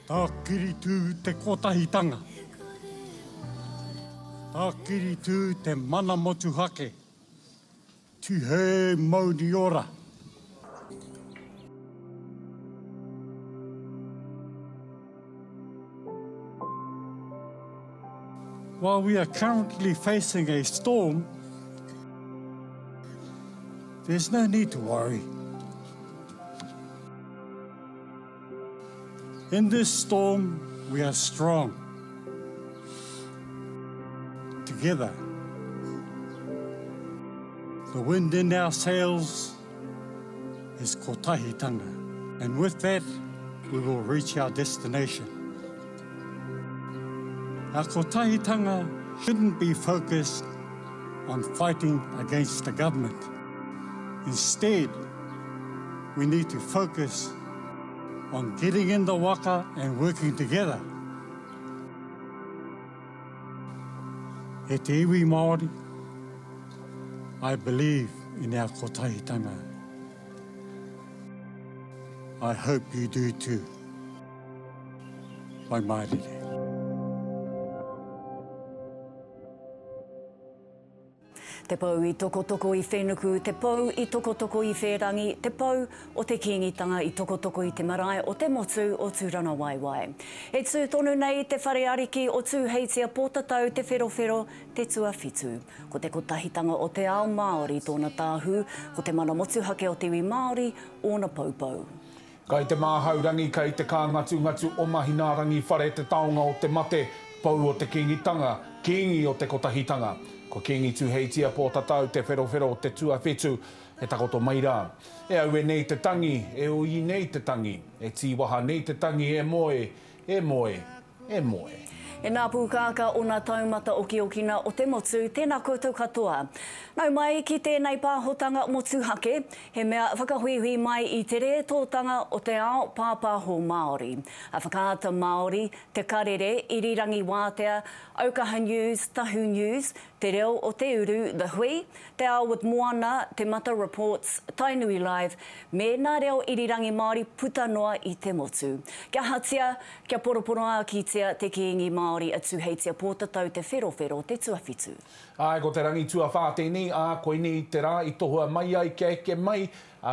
Tākiritū te kotahitanga. Tākiritū te mana motuhake. Tihei mauri ora! While we are currently facing a storm, there's no need to worry. In this storm, we are strong. Together. The wind in our sails is kotahitanga. And with that, we will reach our destination. Our kotahitanga shouldn't be focused on fighting against the government. Instead, we need to focus on getting in the waka and working together. E te iwi Māori, I believe in our kotahitanga. I hope you do too. Pai mārire. Te pou i tokotoko i Whenuku, te pou i tokotoko i Whērangi, te pou o te Kīngitanga i tokotoko i te marae o te motu o Tūrangawaewae. E tū tonu nei te whare ariki o Tūheitia Pōtatau Te Wherowhero te tuawhitu. Ko te kotahitanga o te ao Māori tōna tāhū, ko te mana motuhake o te iwi Māori ōna poupou. Kai te māhaurangi, kai te kāngatungatu o Mahinārangi whare te taonga o te mate, pou o te Kīngitanga, Kīngi o te Kotahitanga. Ko Kīngi Tūheitia Pōtatau Te Wherowhero te tuawhitu e takoto mai rā. E aue nei te tangi, e ui nei te tangi, e tīwaha nei te tangi e moe, e moe, E moe. E nā pūkākā o nā taumata okiokina o te motu, tēnā koutou katoa. Nau mai ki tēnei pāhotanga motuhake, he mea whakahuihui mai i te rētōtanga o te ao pāpāho Māori. A Whakaata Māori, Te Karere, Irirangi Wātea, Aukaha News, Tahu News, Te Reo o Te Uru, The Hui, Te Ao with Moana, Te Mata Reports, Tainui Live, me nā reo irirangi Māori puta noa i te motu. Kia ahatia, kia poroporoākitia te Kīngi Māori a Tūheitia Pōtatau Te Wherowhero te tuawhitu. Āe, ko te rangi tuawhā tēnei, ā, koinei te rā i tohua mai ai kia eke mai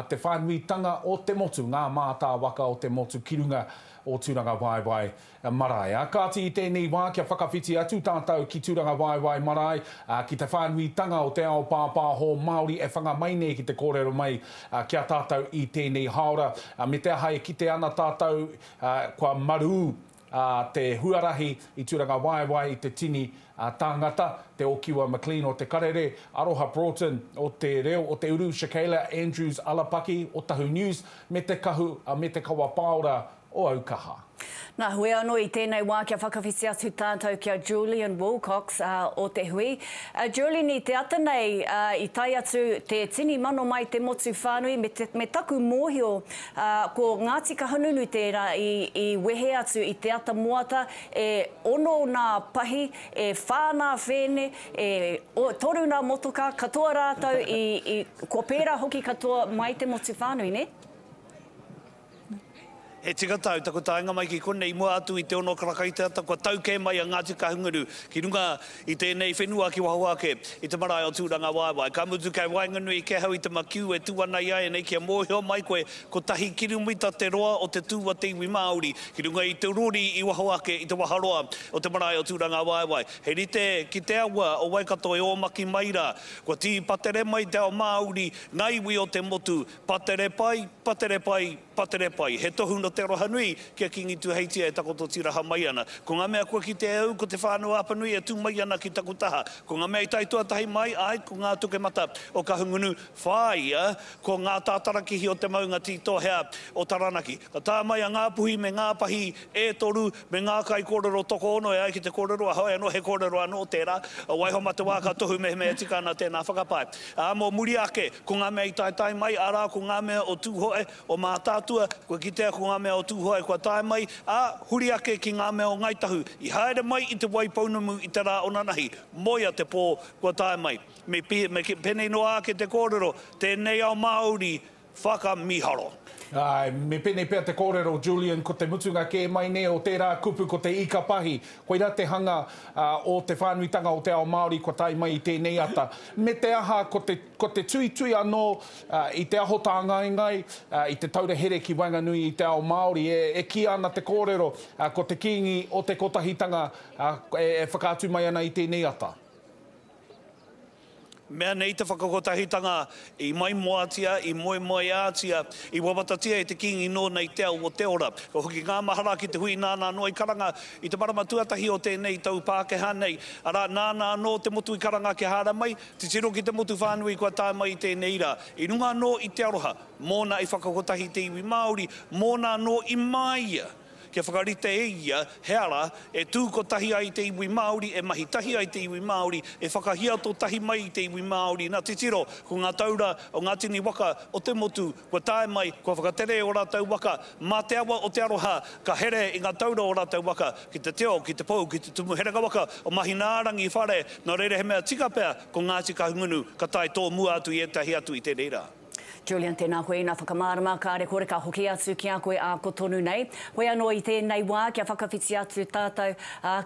te whānuitanga o te motu, ngā mātāwaka o te motu ki runga o Tūrangawaewae. Marae. Ā kāti i tēnei wā kia whakawhiti atu tātou ki Tūrangawaewae Marae, ā, ki te whānuitanga o te ao pāpāho Māori e whanga mai nei ki te kōrero mai ki a tātou i tēnei hāora. Ā, me te aha e kite ana tātou, ā, kua marū, ā, te huarahi i Tūrangawaewae i te tini, ā, tāngata, Te Okiwa McLean o Te Karere, Aroha Broughton o Te Reo o Te Uru, Shakayla Andrews Alapaki o Tahu News, me Te Kahu, ā, me Te Kawa Pāora o Aukaha. Nā, hoi anō i tēnei wā kia whakawhiti atu tātou ki a Julian Wilcox o te hui. Julian, i te ata nei i tae atu te tini mano mai te motu whānui me, te, me taku mōhio ko Ngāti Kahungunu tērā i, i wehe atu i te ata moata e ono nā pahi, e whā nā whēne, e o, toru nā motoka, katoa rātou i, i, kua pērā hoki katoa mai te motu whānui, nē? He tika tāu, taku taenga mai ki konei i mua atu i te ono karaka i te ata kua tau kē mai a Ngāti Kahungunu ki runga i tēnei whenua ki waho ake i te marae o Tūrangawaewae. Ka mutu kei waenganui kē hau i te makiu e tū ana i āianei kia mōhio mai koe kotahi kiromita te roa o te tū a te iwi Māori ki runga i te rori i waho ake i te waharoa o te marae o Tūrangawaewae. He rite ki te awa o Waikato e ōmaki mai rā. Kua tīpatere mai te ao Māori, ngā iwi o te motu, Patere pai, patere pai, patere pai. He tohu no te aroha nui ki a Kingi Tuheitia e takoto tiraha mai ana. Ko nga mea kua kite e au ko Te Whanau Apanui e tu mai ana ki taku taha. Ko nga mea i tae tuatahi mai, ae, ko nga tukemata o Kahungunu, whāia, ko nga tātarakihi o te maunga tītohea o Taranaki. Ka tae mai a Ngāpuhi me Ngāpahi e toru, me ngā kaikōrero tokoono e ai ki te kōrero a hoi anō, he kōrero anō tērā. Waiho mā te wā ka tohu mehemea e tika ana tēnā whakapae. Ā, mō muri ake, ko ngā mea i taetae mai, arā, ko ngā mea o Tūhoe, o Mātaatua, kua kitea ko ngā mea o Tūhoe kua tae mai, ā, huri ake ki ngā mea o Ngāi Tahu, i haere mai i Te Waipounamu i te rā onanahi, moea te pō, kua tae mai. Me, me, pēnei noa ake te kōrero, tēnei ao Māori, Whakamīharo. Āe, me pēnei pea te kōrero, Julian, ko te mutunga kē mai nei o tērā kupu ko te ika pahi. Koirā te hanga o te whānuitanga o te ao Māori kua tae mai i tēnei ata. Me te aha, ko te, ko te tuitui anō i te aho tāngaengae, i te taura here ki waenganui i te ao Māori. E, e kīia ana te kōrero, ko te Kīngi o te Kotahitanga e whakaatu mai ana i tēnei ata. Mea nei te whakakotahitanga i maimoatia, i moemoeātia, i wawatatia e te Kīngi nōna i te ao o te ora. Ka hoki ngā mahara ki te hui nāna anō i karanga i te marama tuatahi o tēnei tau Pākehā nei, arā, nāna anō te motu i karanga kia haere mai, titiro ki te motu whānui kua tae mai i tēnei rā. I runga anō i te aroha, mōna i whakakotahi te iwi Māori, mōna anō i māia. Kia whakarite e ia he ara e tū kotahi ai te iwi Māori, e mahi tahi ai te iwi Māori, e whakahiato tahi mai i te iwi Māori. Nā, titiro, ko ngā taura o ngā tini waka o te motu kua tae mai, kua whakatere ō rātou waka mā te awa o Te Aroha, ka here i ngā taura o rātou waka ki te teo, ki te pou, ki te tumu herenga waka o Mahinaarangi whare, nō reira he mea tika pea ko Ngāti Kahungunu ka tae tōmua atu i ētahi atu i tēnei rā. Julian, tēnā koe ina whakamārama, kāre kore ka hoki atu ki a koe ā ko tonu nei. Hoi anō i tēnei wā kia whakawhiti atu tātou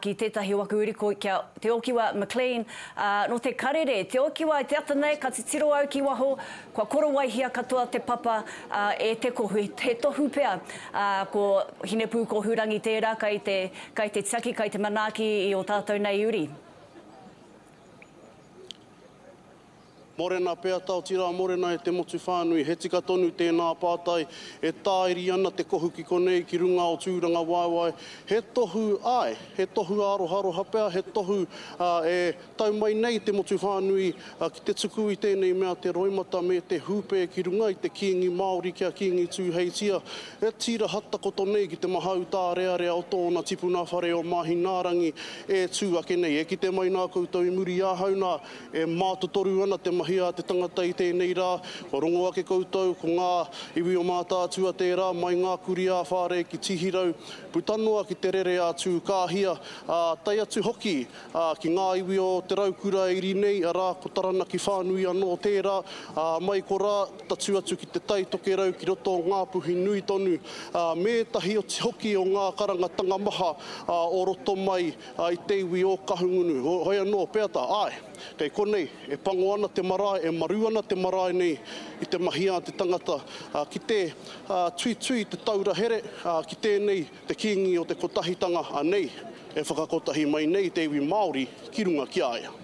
ki tētahi o aku uri ko kia Te Okiwa McLean, ā, nō te karere, Te Okiwa i te ata nei ka titiro au ki waho, kua korowaihia katoa te papa, ā, e te kohu, he tohu pea, ā, ko Hinepūkohurangi tērā kai te, kai te tiaki, kai te manaaki i ō tātou nei uri. Morena pea taotira morena e te motu whānui, he tika tonu tēnā pātai, e tāiri ana te kohu ki konei ki runga o Tūrangawaewae, he tohu, āe, he tohu āroharoha pea, he tohu e tau mai nei te motu whānui ki te tuku i tēnei mea te roimata me te hūpē ki runga i te Kīngi Māori ki a Kīngi Tūheitia, e tīraha takoto nei ki te mahau tārearea o tōna tipuna whare o Māhinaarangi e tū ake nei. E kite mai nā koutou i muri i ahau nā, E mātotoru ana te mahi a te tangata i tēnei rā, kua rongo ake koutou ko ngā iwi o Mātaatua tērā, mai ngā kurī ā-whārei ki Tihirau, puta noa ki te rere a Tūkāhia, ā, tae atu hoki ki ngā iwi o Te Raukura e iri nei, arā, ko Taranaki whānui anō tērā, ā, mai korā, tatū atu ki Te Tai Tokerau ki roto o Ngāpuhi nui tonu, ā, me ētahi hoki o ngā karangatanga maha o roto mai i te iwi o Kahungunu. Hoi anō, Peata, āe, kei konei, e pango ana te marae, e maru ana te marae nei i te mahi a te tangata ki te tuitui i te taura here ki tēnei, te Kīngi o te Kotahitanga, anei, e whakakotahi mai nei te iwi Māori ki runga ki a ia.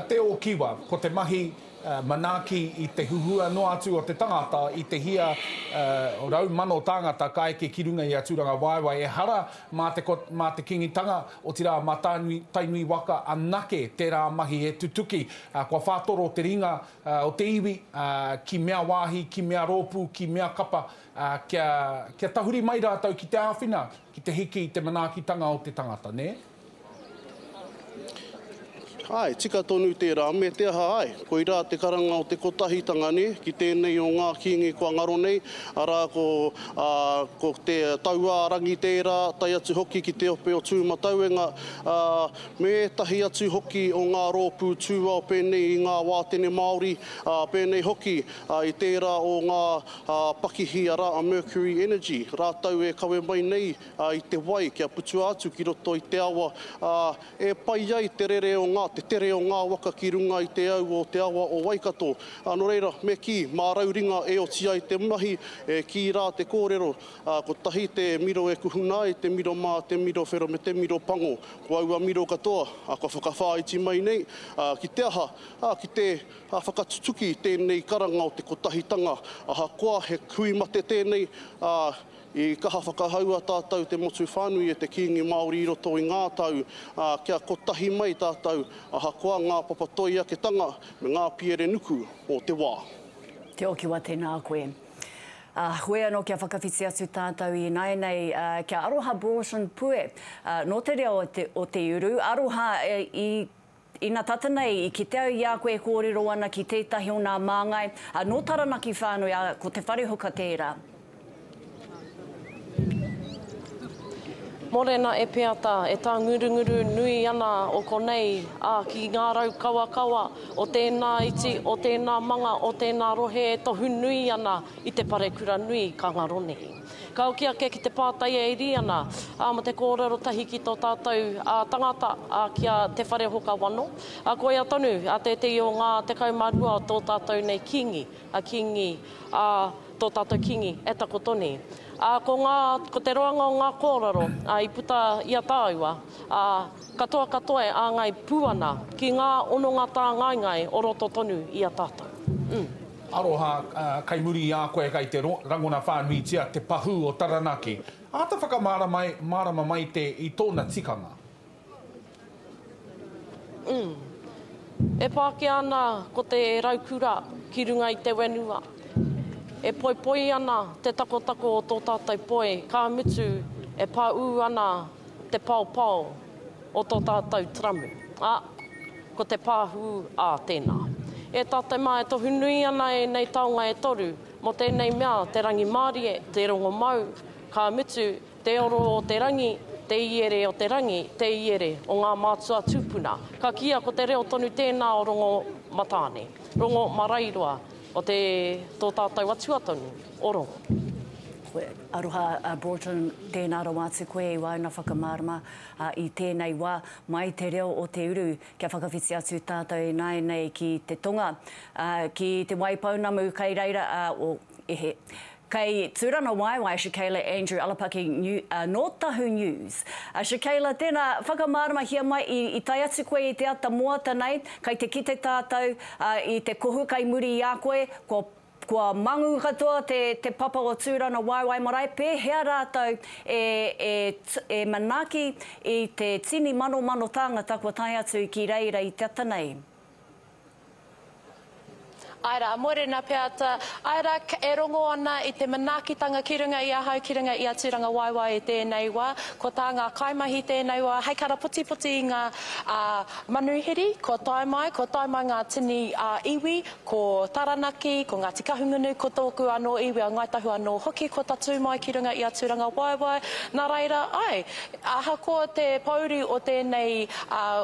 Te Ōkiwa, ko te mahi manaaki i te huhua noa atu o te tangata, i te hia 100,000 tāngata ka eke ki runga i a Tūrangawaewae. Ehara mā te, mā te Kīngitanga, otirā mā Tānui, Tainui waka anake tērā mahi e tutuki. Kua whātoro te ringa o te iwi ki mea wāhi, ki mea rōpū, ki mea kapa, kia, kia tahuri mai rātou ki te āwhina, ki te hiki i te manaakitanga o te tangata, nē? Āe, tika tonu tērā, me te aha, āe, koirā te karanga o te kotahitanga, nē, ki tēnei o ngā kīngi kua ngaro nei, arā, ko, ā, ko te Tauārangi tērā, tae atu hoki ki te ope o Tūmatauenga, ā, me ētahi atu hoki o ngā rōpū tūao pēnei i ngā wātene Māori, ā, pēnei hoki, ā, i tērā o ngā, ā, pakihi, arā, a Mercury Energy, rātou e kawe mai nei, ā, i te wai kia putua atu ki roto i te awa, ā, e pai ai te rere o ngā, te tere o ngā waka ki runga i te au o te awa o Waikato. Ā, nō reira, me kī, mā Rauringa e oti ai te mahi, e kī rā te kōrero, ā, kotahi te miro e kuhuna ai, te miro mā, te miro whero me te miro pango. Ko aua miro katoa, ā, kua whakawhāiti mai nei, ā, ki te aha, ā, ki te whakatutuki i tēnei karanga o te kotahitanga, ahakoa he hui mate tēnei, ā, I kaha whakahaua tātou te motu whānui e te Kīngi Māori i roto i ngā tau, ā, kia kotahi mai tātou ahakoa ngā papatoiaketanga me ngā piere nuku o te wā. Te Okiwa tēnā koe. Ā, hoi anō kia whakawhiti atu tātou ināianei kia Aroha Broughton Pue, nō te reo o te uru, Aroha i Ina tata nei, i kite au i a koe e kōrero ana ki tētahi o nā māngai, ā, nō Taranaki whānui, ā, ko Te Wharehuka tērā. Morena e Peata, e tāngurunguru nui ana o konei, ā, ki ngā raukawakawa o tēnā iti, o tēnā manga, o tēnā rohe e tohu nui ana i te parekura nui ka ngaro nei. Ka hoki ake ki te pātai e iri ana, ā, mō te kōrero tahi ki tō tātou, ā, tangata, ā, ki a Te Wharehoka Wano, ā, koia tonu, ā, tētehi o ngā 12 o tō tātou nei Kīngi, a Kīngi, ā, tō tātou Kīngi e takoto nei. Ā, ko ngā, ko te roanga o ngā kōrero, ā, i puta i a tāua, ā, katoa katoa e āngai pū ana ki ngā hononga tāngaengae o roto tonu i a tātou. Mm. Aroha, ā, kei muri i a koe kei te rangona whānuitia te pahū o Taranaki. Āta whakamārama, mārama mai te i tōna tikanga. Mm. E pākia ana ko te raukura ki runga i te whenua. E poipoi ana te takotako o tō tātou poi, ka mutu e pāū ana te paopao o tō tātou taramu. Ā, ko te pāhū ā tēnā. E tātou mā e tohu nui ana ēnei taonga e toru mō tēnei mea te rangimārie, te rongomau, ka mutu Te oro o te rangi, te iere o te rangi, te iere o ngā mātua tūpuna. Ka kīia ko te reo tonu tēnā o Rongo Matāne, Rongo Maraeroa, o te tō tātou atua tonu, o Rongo. Aroha a Broughton, tēnā rawa atu koe i wāna whakamārama i tēnei wā, mai te reo o te uru, kia whakawhiti atu tātou ināianei ki te tonga, ki Te Waipounamu kei reira, ehe, Kei Tūrangawaewae Shakayla Andrew Alapaki New, nō Tahu News. Shakayla, tēnā, whakamāramahia mai, i, i tae atu koe i te ata moata nei, kei te kite tātou i te kohu kei muri i a koe, kua, kua mangu katoa te, te papa o Tūrangawaewae marae, pēhea rātou e, e, e manaaki i te tini manomano tāngata kua tae atu ki reira i te ata nei? Āe rā, Morena Peata, āe rā, e rongo ana i te manaakitanga ki runga i ahau, ki runga i a Tūrangawaewae i tēnei wā. Ko tā ngā kaimahi i tēnei wā, hei karapotipoti i ngā manuhiri kua tae mai, kua tae mai ngā tini iwi, ko Taranaki, ko Ngāti Kahungunu, ko tōku anō iwi a Ngāi Tahu anō hoki kua tatū mai ki runga i a Tūrangawaewae. Nā reira, āe, ahakoa te pōuri o tēnei,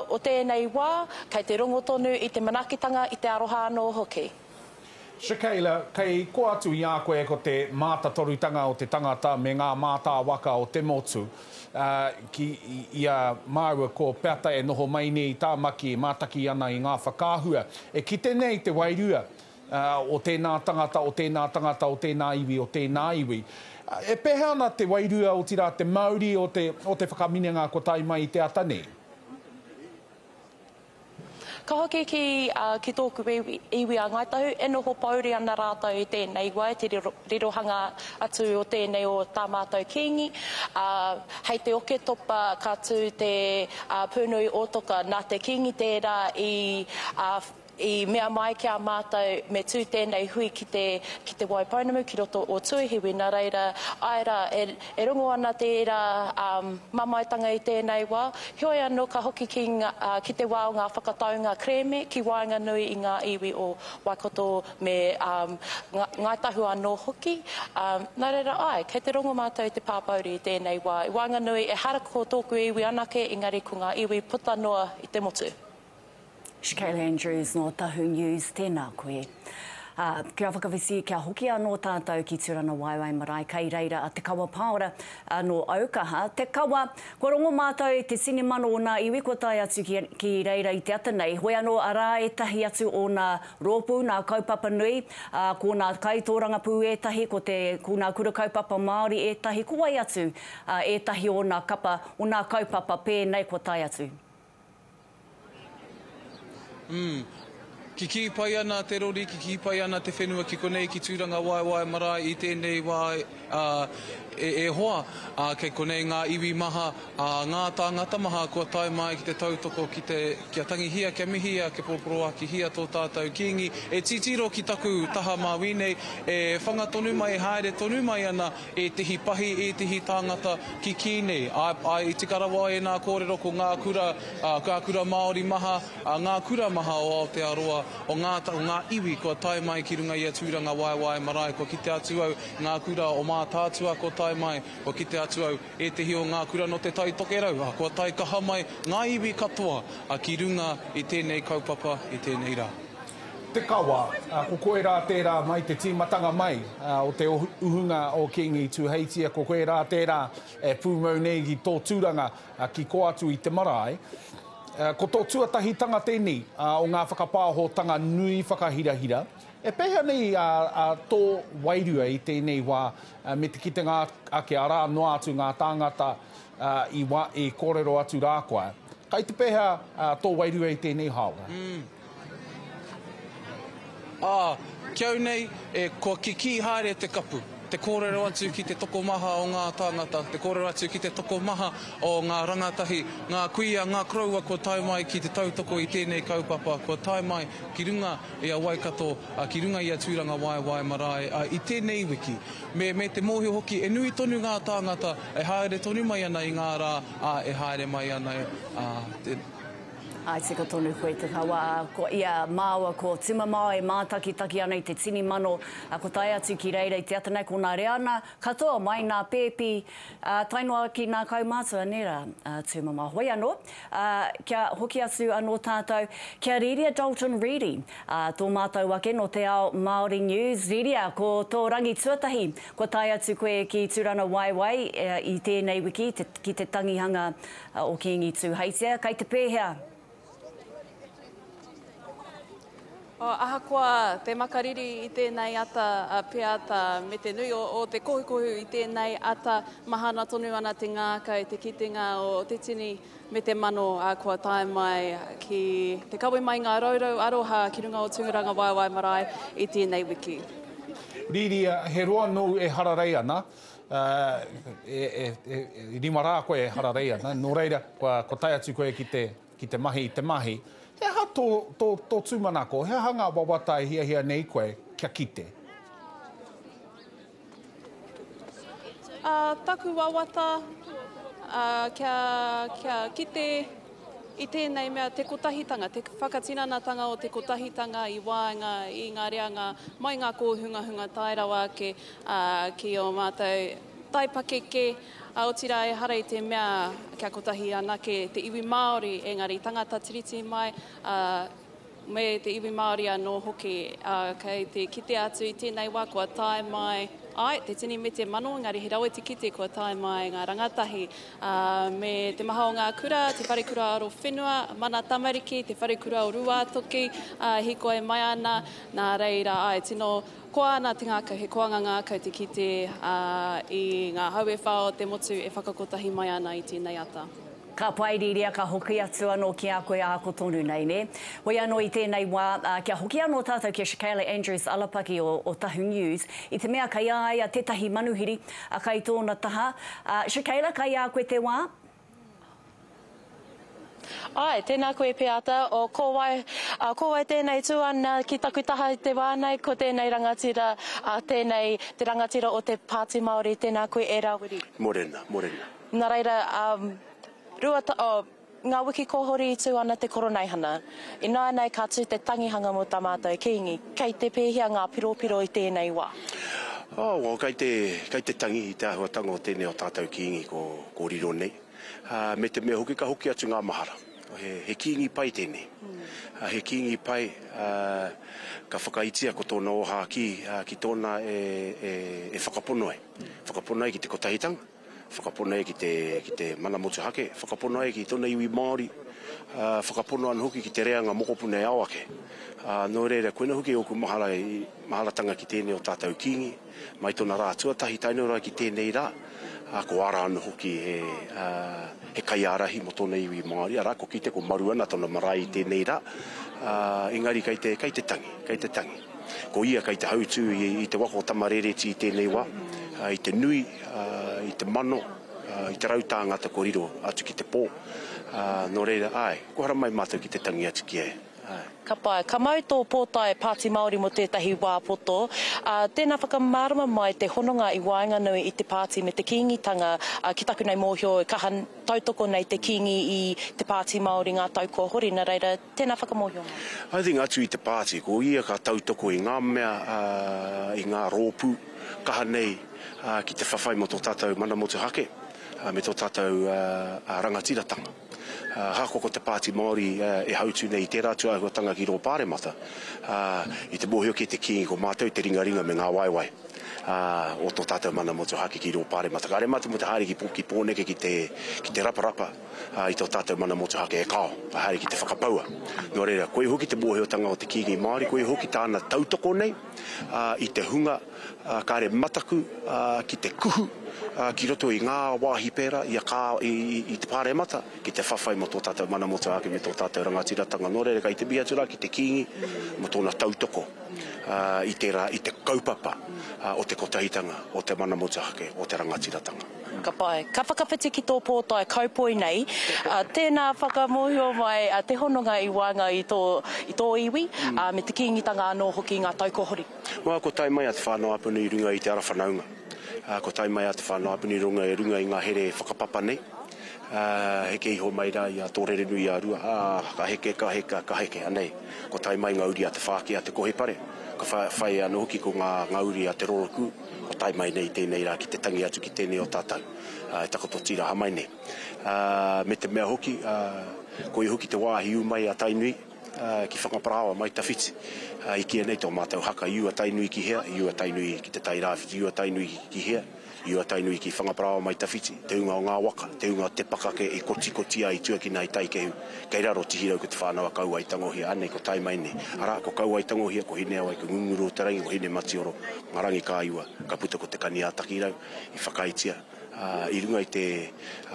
o tēnei wā, Kei te rongo tonu i te manakitanga, i te aroha anō hoki. Shakayla, kei kō atu i a koe ko te mātatorutanga o te tangata me ngā mātāwaka o te motu, ā, ki i a māua ko Peata e noho mai nei i Tāmaki e mātaki ana i ngā whakaahua, e kite nei te wairua, ā, o tēnā tangata, o tēnā tangata, o tēnā iwi, o tēnā iwi. E pēhea ana te wairua, otirā te mauri o te, o te whakaminenga kua tae mai i te ata nei? Ka hoki ki, ki tōku iwi, iwi a Ngāi Tahu, e noho pōuri ana rātou i tēnei wā, i te rirohanga atu o tēnei o tā mātou Kīngi. Ā, hei te Oketopa ka tū te pūnui ōtoka, nā te Kīngi tērā i, ā, i mea mai ki a mātou me tū tēnei hui ki te, ki Te Waipounamu, ki roto o Tuahiwi, nā reira, āe rā, e, e rongo ana tērā mamaetanga i tēnei wā. Heoi anō, ka hoki ki ngā, ki te wā o ngā whakataunga kerēme ki waenganui i ngā iwi o Waikato me Ngāi Tahu anō hoki. Nā reira, āe, kei te rongo mātou i te pāpōuri i tēnei wā. I waenganui, ehara ko tōku iwi anake, engari ko ngā iwi puta noa i te motu. Shakayla Andrews nō Tahu News, tēnā koe. Ā, kia whakawhiti, kia hoki anō tātou ki Tūrangawaewae Marae, kei reira a Te Kawa Paora nō Aukaha. Te Kawa, kua rongo mātou i te tini mano o nā iwi kua tae atu ki, ki reira i te ata nei, hoi anō arā ētahi atu o nā rōpū, nā kaupapa nui, ā, ko nā kaitōrangapū ētahi, ko te, ko nā kura kaupapa Māori ētahi, ko wai atu, ā, ētahi o nā kapa, o nā kaupapa pēnei kua tae atu. Umm. Kikī pai ana te rori, kikī pai ana te whenua ki konei ki Tūrangawaewae marae i tēnei wā, ā, e, e hoa, ā, kei konei ngā iwi maha, ā, ngā tāngata maha kua tae mai ki te tautoko ki te, kia tangihia, kia mihia, kia poroporoakihia tō tātou Kīngi. E titiro ki taku taha māui nei, e whanga tonu mai, e haere tonu mai ana ētehi pahi, ētehi tāngata kikī nei. Āe, āe, i tika rawa ēnā kōrero ko ngā kura, ā, ngā kura Māori maha, ā, ngā kura maha o Aotearoa. o ngā, o ngā iwi kua tae mai ki runga i a Tūrangawaewae marae, kua kite atu au ngā kura o Mātaatua kua tae mai, kua kite atu au ētehi o ngā kura nō Te Tai Tokerau, ā, kua tae kaha mai ngā iwi katoa ki runga i tēnei kaupapa i tēnei rā. Te Kawa, ko koe rā tērā mai te tīmatanga mai o te uhunga o Kīngi Tūheitia, ko koe rā tērā e pūmau nei ki tō tūranga ki kō atu i te marae. Ko tō tuatahitanga tēnei o ngā whakapāhotanga nui whakahirahira. E pēhea nei tō wairua i tēnei wā me te kitenga ake arā noa atu ngā tāngata i kōrero atu rā koe? Kai te pēhea tō wairua i tēnei hāora? Ā, ki au nei, e, kua kikī haere te kapu, te kōrero atu ki te tokomaha o ngā tāngata, te kōrero atu ki te tokomaha o ngā rangatahi, ngā kuia, ngā koroua kua tae mai ki te tautoko i tēnei kaupapa, kua tae mai ki runga i a Waikato, ā, ki runga i a Tūrangawaewae marae, ā, i tēnei wiki. Me, me te mōhio hoki, e nui tonu ngā tāngata e haere tonu mai ana i ngā rā, ā, e haere mai ana, ā, te. I tika tonu koe te kawa, ko ia māua ko Tumamao e mātakitaki ana i te tini mano, ko tae atu ki reira i te ata nei, ko nā reana katoa mai nā pēpi, tae noa ki nā kaumātua, nē rā, Tumamao. Hoi anō, kia hoki atu anō tātou ki a Rīria Dalton Reedy, tō mātou ake nō te ao Māori News. Rīria, ko tō rangi tuatahi, kua tae atu koe ki Tūrangawaewae i tēnei wiki ki te tangihanga o Kīngi Tūheitia, kei te pēhea? Ahakoa te makariri i tēnei ata a Peata me te nui o te kohukohu i tēnei ata, mahana tonu ana te ngākau, te kitenga o te tini me te mano kua tae mai ki te kawe mai ngā rourou aroha ki runga o Tūrangawaewae Marae i tēnei wiki. Rīria, he roa nōu e hararei ana, E rima rā koe e hararei ana, nō reira, kua tae atu koe ki te, ki te mahi i te mahi. He aha tō, tō, tō tūmanako? He aha ngā wawata e hiahia nei koe kia kite? Ā, taku wawata, ā, kia, kia kite i tēnei mea te kotahitanga, te whakatinanatanga o te kotahitanga i waenga i ngā reanga mai ngā kōhungahunga tae rawa ake ā, ki ō mātou taipakeke, ā, otirā ehara i te mea kia kotahi anake te iwi Māori, engari tangata Tiriti mai, ā, me te iwi Māori anō hoki, ā, kei te kitea atu i tēnei wā kua tae mai, āe, te tini me te mano, engari he rawe te kite kua tae mai ngā rangatahi, ā, me te maha o ngā kura, Te Wharekura Aro Whenua, Mana Tamariki, Te Wharekura o Rūātoki, ā, hīkoi mai ana, nā reira, āe, tino Koa ana te ngākau, he koanga ngākau te kite i ngā hau e wha o te motu e whakakotahi mai ana i tēnei ata. Ka pai Rīria, ka hoki atu anō ki a koe āko tonu nei, nē? Hoi anō i tēnei wā, kia hoki anō tātou ki a Shakayla Andrews Alapaki o o Tahu News, i te mea kei a ia tētahi manuhiri, kai tōna taha. Shakayla, kai a koe te wā? Āe, tēnā koe Peata, o ko wai, ā, ko wai tēnei tū ana ki taku taha i te wā nei, ko tēnei rangatira, ā, tēnei te rangatira o te Pāti Māori, tēnā koe e Rawiri. Morena, morena. Nā reira, ā, rua, o, ngā wiki ko hori i tū ana te Koroneihana. Ināianei ka tū te tangihanga mō tā mātou Kīngi. Kei te pēhea ngā piropiro i tēnei wā? Oh, well, kei te, kei te tangi i te āhuatanga o tēnei o tātou Kīngi ko, ko riro nei. Ā, me te mea hoki ka hoki atu ngā mahara. He, he kīngi pai tēnei. Ā, he kīngi pai, ā, ka whakaitia ko tōna ōhākī, ā, ki tōna e, e, e whakapono ai. Whakapono ai ki te kotahitanga, whakapono ai ki te, ki te mana motuhake, whakapono ai ki tōna iwi Māori, ā, whakapono anō hoki ki te reanga mokopuna e ao ake. Ā, nō reira, koina hoki ōku mahara i, maharatanga ki tēnei o tātou kīngi, Mai tona rā tuatahi tae noa ki tēnei rā, ā, ko Ara anō hoki he, ā, he kaiārahi mō tōna iwi Māori, arā, ko kite ko maru ana tōna marae i tēnei rā, ā, engari kei te, kei te tangi, kei te tangi. Ko ia kei te hautū i, i te waka o Tamarēreti i tēnei wā, ā, i te nui, ā, i te mano, ā, i te rautāngata kua riro atu ki te pō, ā, nō reira, āe, kua haramai mātou ki te tangi atu ki a ia. Āe. Ka pai. Ka mau tō pōtae Pāti Māori mō tētahi wā poto. Ā, tēnā whakamārama mai te hononga i waenganui i te pāti me te Kīngitanga, ā, ki taku nei mōhio e kaha tautoko nei te Kīngi i te Pāti Māori ngā tau kua hori, nā reira, tēnā whakamōhio mai. I think atu i te pāti, ko ia ka tautoko i ngā mea, ā, i ngā rōpū kaha nei, ā, ki te whawhai mō tō tātou mana motuhake, ā, me tō tātou, ā, rangatiratanga. Ahakoa ko te Pāti Māori e hautū nei i tērā atu āhuatanga ki rō Pāremata, i te mōhio kē te Kīngi ko mātou te ringaringa me ngā waewae o tō tātou mana motuhake ki rō Pāremata. Kāre mātou mō te haere ki Pōneke ki te raparapa i tō tātou mana motuhake e kāo, ka haere ki te whakapaua. Nō reira, koia hoki te mōhiotanga o te Kīngi Māori, koia hoki tāna tautoko nei i te hunga Kāre mataku ki te kuhu ki roto i ngā wāhi pērā i a kā i te Pāremata ki te whawhai mō tō tātou mana motuhake me tō tātou rangatiratanga. Nō reira, kei te mihi atu rā ki te Kīngi mō tōna tautoko i tērā, i te kaupapa o te kotahitanga, o te mana motuhake, o te rangatiratanga. Ka pai. Ka whakawhiti ki tō pōtae kaupoi nei. Tēnā whakamōhio mai te hononga i waenga i tō, i tō iwi, me te Kīngitanga anō hoki i ngā tau kua hori. Wā, ko tae mai a Te Whānau-a-Apanui i runga i te ara whanaunga. Ā, ko tae mai a Te Whānau-a-Apanui i runga, i runga i ngā here whakapapa nei. Ā, heke iho mai rā i a Tōrerenui-a-Rua, ā, ka heke, ka heka, ka heke, anei, ko tae mai ngā uri a Te Whāki, a Te Kohipare, ka whai, whai anō hoki ko ngā, ngā uri a Te Roroku, ko tae mai nei tēnei rā ki te tangi atu ki tēnei o tātou, ā, e takoto tīraha mai nei. Ā, me te mea hoki, ā, koia hoki te wāhi ū mai a Tainui, ki Whangaparāoa mai tawhiti. I kīia nei tō mātou haka, i ū a Tainui ki hea, i ū a Tainui ki Te Tai Rāwhiti, i ū a Tainui ki hea, i ū a Tainui ki Whangaparāoa mai tawhiti, te ūnga o ngā waka, te ūnga o te pakake i kotikotia i tuakina i Taikehu, kei raro Tihirau ko Te Whānau a Kauaetangohia, anei ko tae mai nei. Arā, ko Kauaetangohia, ko Hineawai, ko Ngunguru-o-te-rangi, ko Hinematioro, ngā rangi ka iwa, ka puta ko Te Kani-ā-Takirau, i whakaaetia. i runga i te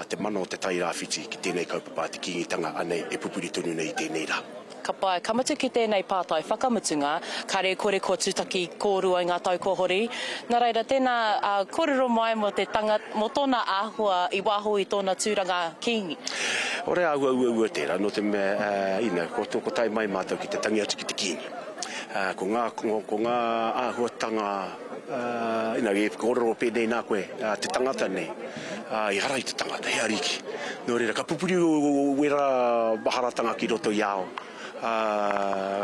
te mana o Te Tai Rāwhiti ki tēnei kaupapa a te Kīngitanga anei e pupuri tonu nei i tēnei rā. Ka pai, ka mutu ki tēnei pātai whakamutunga, kare kore kua tūtaki kōrua i ngā tau kua hori. Nā reira, tēnā kōrero mai mō te tangata, mō tōna āhua i waho i tōna tūranga Kīngi. Ore āhua uaua tērā, nō te mea, you know, kua tae mai mātou ki te tangi atu ki te Kīngi. Ko ngā, ko ngā āhuatanga You know, e kōrero pēnei nā koe, te tangata nei, ehara i te tangata, he ariki. Nō reira, ka pupuri wērā maharatanga ki roto i a au,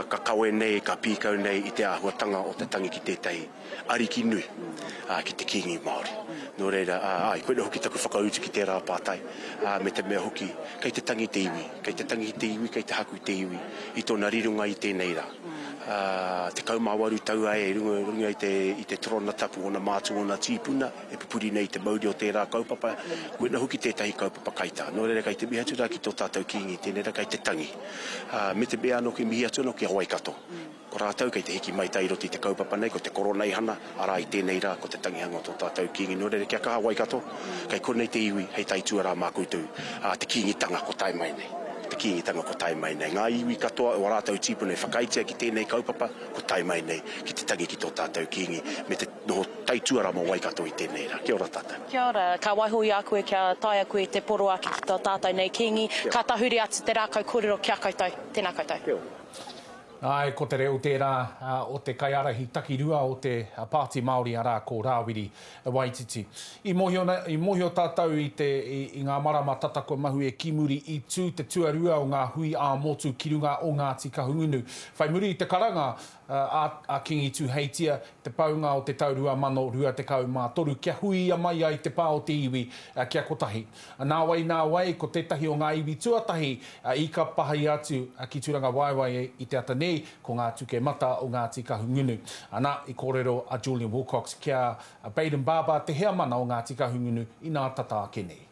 ka kawe nei, ka pīkau nei i te āhuatanga o te tangi ki tētahi ariki nui, ki te Kīngi Māori. Nō reira, āe, koinā hoki taku whakautu ki tērā pātai, me te mea hoki, kei te tangi te iwi, kei te tangi te iwi, kei te haku te iwi i tōna rironga i tēnei rā. Ā, 18 tau ai i runga, runga i te, i te torona tapu ōna mātua, ōna tīpuna, e pupuri nei te mauri o tērā kaupapa, koina hoki tētahi kaupapa kaitā. Nō reira, kei te mihi atu rā ki tō tātou Kīngi, tēnei rā kei te tangi. Ā, me te mea anō ki mihi atu anō ki a Waikato. Ko rātou kei te hiki mai tai i roto i te kaupapa nei, ko te Koroneihana, arā i tēnei rā, ko te tangihanga o tō tātou Kīngi. Nō reira, kia kaha Waikato, kei konei te iwi hei taituarā mā koutou, ā, te Kīngitanga ko tae mai nei. Te Kīngitanga ko tae mai nei. Ngā iwi katoa o ā rātou tīpuna i whakaaetia ki tēnei kaupapa, ko tae mai nei ki te tangi ki tō tātou Kīngi me te noho taituarā mō Waikato i tēnei rā. Kia ora tātou. Kia ora. Ka waiho i a koe kia taea koe te poroaki ki tō tātou nei Kīngi. Ka tahuri atu te rākau kōrero ki a koutou. Tēnā koutou. Kia ora. Āe, ko te reo tērā o te kaiārahi takirua o te Pāti Māori arā ko Rāwiri Waititi. I mōhio, i mōhio tātou i te, i ngā marama tata kua mahue ki muri i tū te tuarua o ngā hui ā-motu ki runga o Ngāti Kahungunu. Whai muri i te karanga a, a Kīngi Tūheitia, te paunga o te tau 2023 kia huia mai ai te pā o te iwi kia kotahi. Nāwai, nāwai, ko tētahi o ngā iwi tuatahi i ka pahi atu ki Tūrangawaewae i te ata nei, ko ngā tukemata o Ngāti Kahungunu. Ana, i kōrero a Julian Wilcox ki a Bayden Barber, te heamana o Ngāti Kahungunu, inā tata ake nei.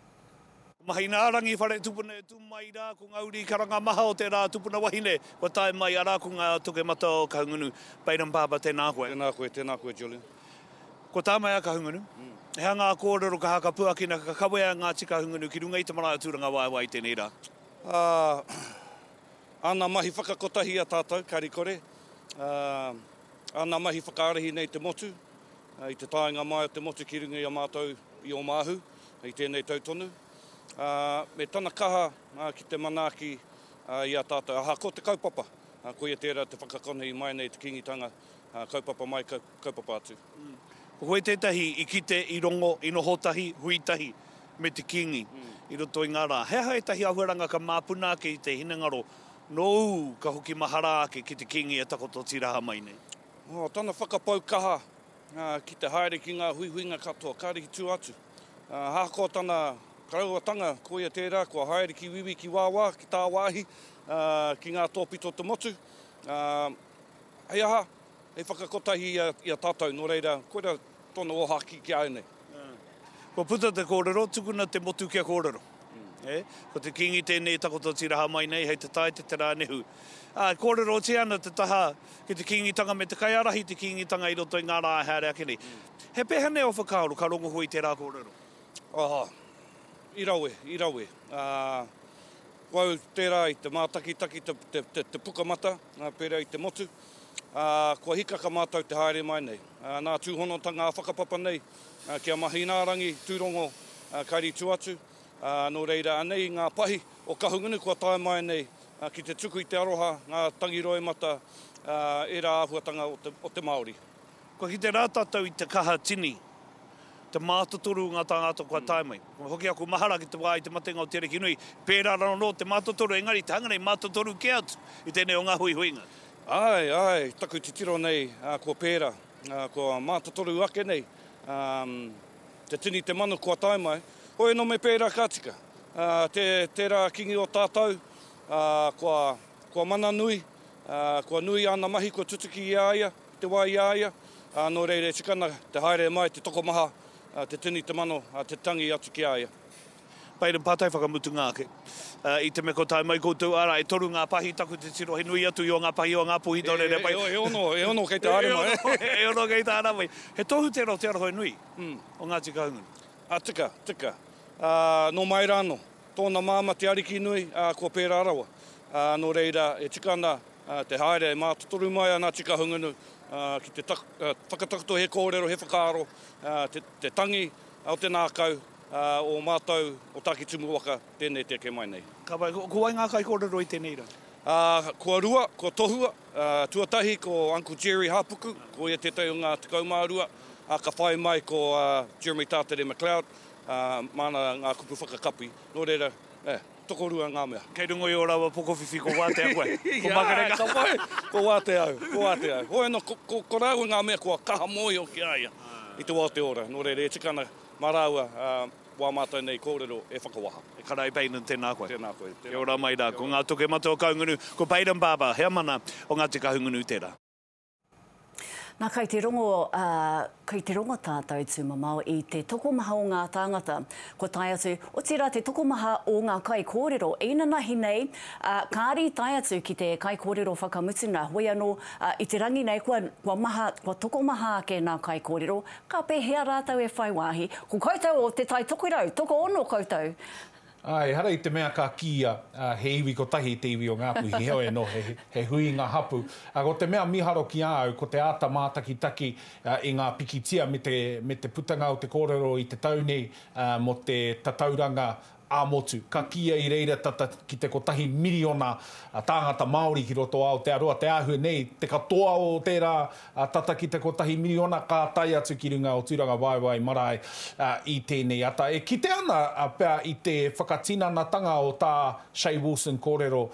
Mahinaarangi whare tupuna e tū mai rā ko ngā uri karanga maha o tērā tupuna wahine kua tae mai arā ko ngā tukemata o Kahungunu. Bayden Barber tēnā koe. Tēnā koe, tēnā koe Julian. Ko tā mai a Kahungunu, he aha ngā kōrero ka hakapuakina, ka kawea Ngāti Kahungunu ki runga i te marae o Tūrangawaewae i tēnei rā? Ā, āna mahi whakakotahi i a tātou, kari kore, ā, āna mahi whakaarahi nei te motu, i te taenga mai o te motu ki runga i a mātou i Ōmāhu, i tēnei tau tonu, ā, me tana kaha ki te manaaki i a tātou, ahakoa te kaupapa. Koia tērā te whakakonehi mai nei te Kīngitanga, kaupapa mai, kaupapa atu. Ko koe tētahi i kite, i rongo, i noho tahi, hui tahi me te Kīngi i roto i ngā rā. He aha ētahi āhuaranga ka māpuna ake i te hinengaro nōu ka hoki mahara ake ki te Kīngi e takoto tīraha mai nei? Oh, tana whakapau kaha ki te haere ki ngā huihuinga katoa, kāre i tū atu. Ahakoa tana karauatanga, koia tērā kua haere ki Wīwī, ki wāwā, ki tāwāhi, ki ngā tōpito o te motu. Hei aha, hei whakakotahi i a tātou, nō reira, koira tōna ōhākī ki a au nei. Kua puta te kōrero, tukuna te motu kia kōrero. Ko te Kīngi tēnei e takoto tīraha mai nei hei te tae te te rā nehu. Ā, e kōrerotia ana te taha ki te Kīngitanga me te kaiārahi i te Kīngitanga i roto i ngā rā e haere ake nei. He pēhea nei ō whakaaro ka rongo koe i tērā kōrero? Oh, i rawe, i rawe. Ā, ko au tērā i te mātakitaki te, te, te, te pukamata, pērā i te motu. Ā, kua hikaka mātou te haere mai nei. Ā, nā tūhonotanga ā-whakapapa nei, ki a Mahinaarangi, Tūrongo, Kairi Tuatu, ā, nō reira, anei ngā pahi o Kahungunu kua tae mai nei ki te tuku i te aroha, ngā tangi roimata, ā, ērā āhuatanga o te, o te Māori. Kua kite rā tātou i te kaha tini, te mātotoru o ngā tāngata kua tae mai. Kua hoki aku mahara ki te wā i te matenga o Te Arikinui, pērā rā anō te mātotoru, engari te hanga nei mātotoru kē atu i tēnei o ngā huihuinga. Āe, āe, taku titiro nei, ā, kua pērā, ā, kua mātotoru ake nei, ā, te tini te mano kua tae mai. Hoi anō me pērā ka tika. Ā, te, tērā kingi o tātou, ā, kua, kua mana nui, ā, kua nui āna mahi kua tutuki i a ia, i te wā i a ia, ā, nō reira e tika ana te haere mai te tokomaha, ā, te tini te mano, ā, te tangi atu ki a ia. Baden Pātai whakamutunga ake. I te mea kua tae mai koutou, arā, e toru ngā pahi, taku titiro, he nui atu i ō ngā pahi o Ngāpuhi, nō reira e pai. E ono, e ono kei te haere mai. E ono kei te haere mai. He tohu tērā o Te Arahoe nui o Ngāti Kahungunu. Ā, tika, tika. Ā, nō mai rā anō. Tōna māmā Te Arikinui, ā, kua pērā rawa. Ā, nō reira, e tika ana te haere e mātotoru mai a Ngāti Kahungunu, ā, ki te whakatakoto he kōrero, he whakaaro, ā, te, te tangi o te nākau, ā, o mātou, o Tākitimu waka, tēnei te eke mai nei. Ka pai. Ko wai ngā kaikōrero i tēnei rā? Ā, kua rua, kua tohua. Ā, tuatahi ko Uncle Jerry Hāpuku, ko ia tētahi o ngā 12, ā, ka whai mai ko Jeremy Tātere McLeod, ā, māna ngā kupu whakakapi. Nō reira, eh, tokorua ngā mea. Kei runga i ō rāua pokowhiwhi ko wātea koe, ko Makareka. Ka pai, ko wātea au, ko wātea au. Hoi anō, ko, ko, ko rāua ngā mea kua kaha mōhio ki a ia i te wā o te ora. Nō reira, e tika ana mā rāua, ā, wā mātou nei kōrero e whakawaha. E kara e Baden, tēnā koe. Tēnā koe. Kia ora mai rā. Ko ngā toke mata o Kahungunu, ko Baden Barber, heamana o Ngāti Kahungunu tērā. Nā, kai te rongo, ā, kai te rongo tātou tūmamao i te tokomaha o ngā tāngata kua tae atu, otirā te tokomaha o ngā kaikōrero inanahi nei, ā, kāre i tae atu ki te kaikōrero whakamutuna, hoi anō, ā, i te rangi nei kua, kua maha, kua tokomaha ake ngā kaikōrero, ka pēhea rātou e whai wāhi? Ko koutou o Te Tai Tokerau, tokoono koutou! Ā, ehara i te mea ka kīia he iwi kotahi te iwi o Ngāpuhi, heoi anō, he, he huinga hapū. Ā, ko te mea mīharo ki a au, ko te āta mātakitaki i ngā pikitia me te, me te putanga o te kōrero i te tau nei mō te tatauranga ā-motu. Ka kīia i reira tata ki te kotahi miriona tāngata Māori ki roto o Aotearoa, te āhua nei, te katoa o tērā tata ki te kotahi miriona ka tae atu ki runga o Tūrangawaewae marae i tēnei ata. E kite ana pea i te whakatinanatanga o tā Che Wilson kōrero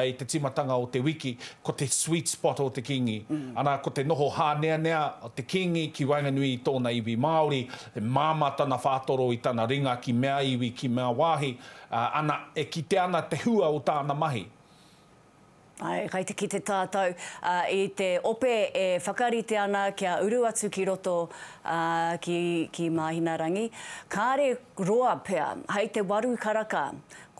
i te tīmatanga o te wiki, ko te sweet spot o te Kīngi. Ana, ko te noho hāneanea o te Kīngi ki waenganui i tōna iwi Māori, he māmā tana whātoro i tana ringa ki mea iwi, ki mea wāhi, ana, e kite ana te hua o tāna mahi. Āe, kai te kite tātou i te ope e whakarite ana kia uru atu ki roto ki, ki Māhinarangi. Kāre roa pea, hei te waru karaka,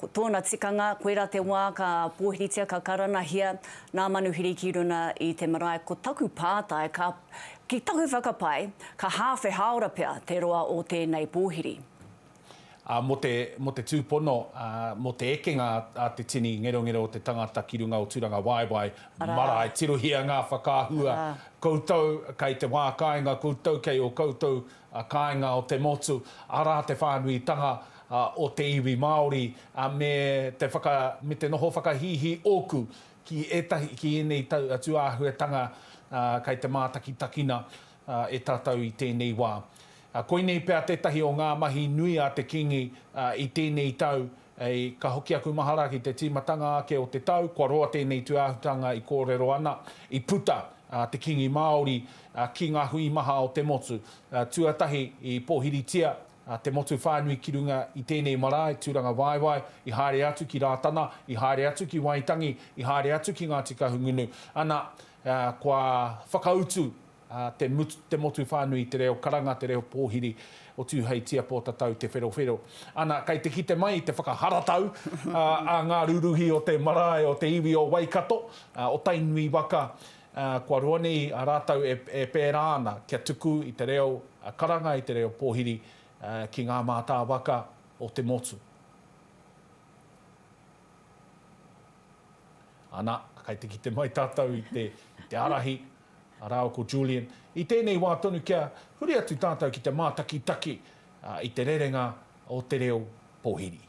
ko tōna tikanga, koirā te wā ka pōhiritia, ka karanahia nā manuhiri ki runa i te marae. Ko taku pātai, ka, ki taku whakapae, ka hāwhe hāora pea te roa o tēnei pōhiri. Ā, mō te, mō te tūpono, ā, mō te ekenga a te tini ngerongero o te tangata ki runga o Tūrangawaewae marae. Tirohia ngā whakaahua koutou kei te wā kāinga, koutou kei ō koutou kāinga o te motu, arā te whānuitanga, o te iwi Māori me te whaka, me te noho whakahīhī ōku ki ētahi, ki ēnei tau, tūāhuatanga kei te mātakitakina e tātou i tēnei wā. Koinei pea tētahi o ngā mahi nui a te Kīngi i tēnei tau, ka hoki aku mahara ki te tīmatanga ake o te tau, kua roa tēnei tūāhutanga i kōrero ana, i puta te Kīngi Māori ki ngā hui maha o te motu. Tuatahi i pōhiritia te motu whānui ki runga i tēnei marae, Tūrangawaewae, i haere atu ki Rātana, i haere atu ki Waitangi, i haere atu ki Ngāti Kahungunu, ana, kua whakautu te te motu whānui i te reo karanga, te reo pōhiri o Tūheitia Pōtatau Te Wherowhero. Ana, kei te kite mai i te whakaharatau a ngā ruruhi o te marae o te iwi o Waikato, o Tainui waka, kua roa nei a rātou e pērā ana kia tuku i te reo karanga, i te reo pōhiri ki ngā mātāwaka o te motu. Ana, kei te kite mai tātou i te, i te ārahi, a rāua ko Julian. I tēnei wā tonu kia huri atu tātou ki te mātakitaki i te rerenga o te reo pōhiri.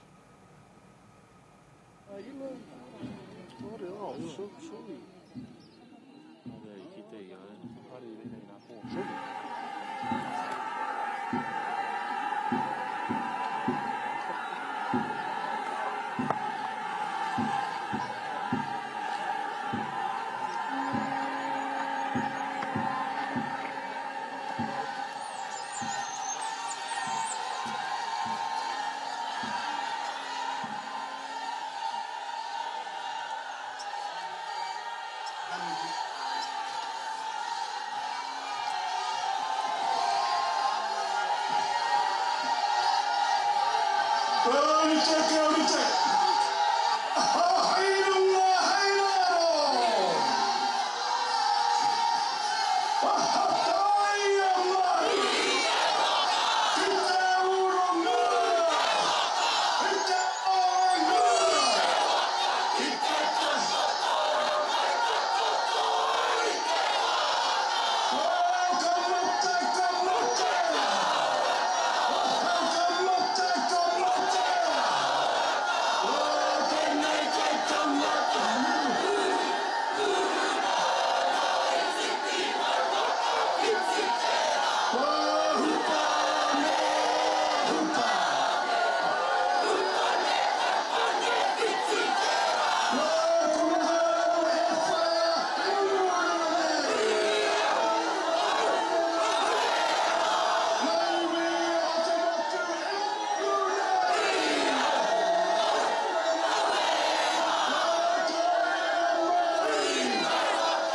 Kia rite, kia rite! Hei runga, hei raro! Whakataia mai ki te urunga, ki te ānga, ki te Oh, ka mate, ka mate! Oh, ka mate, ka mate! Oh, tēnei te tangata! Oh, hupa me hupa! Oh, ko mahau e wha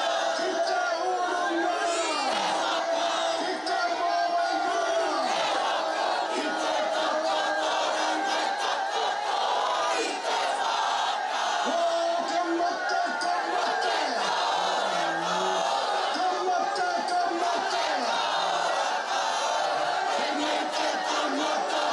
Ka mate, ka mate! Ka mate, ka mate! Tēnei te tangata!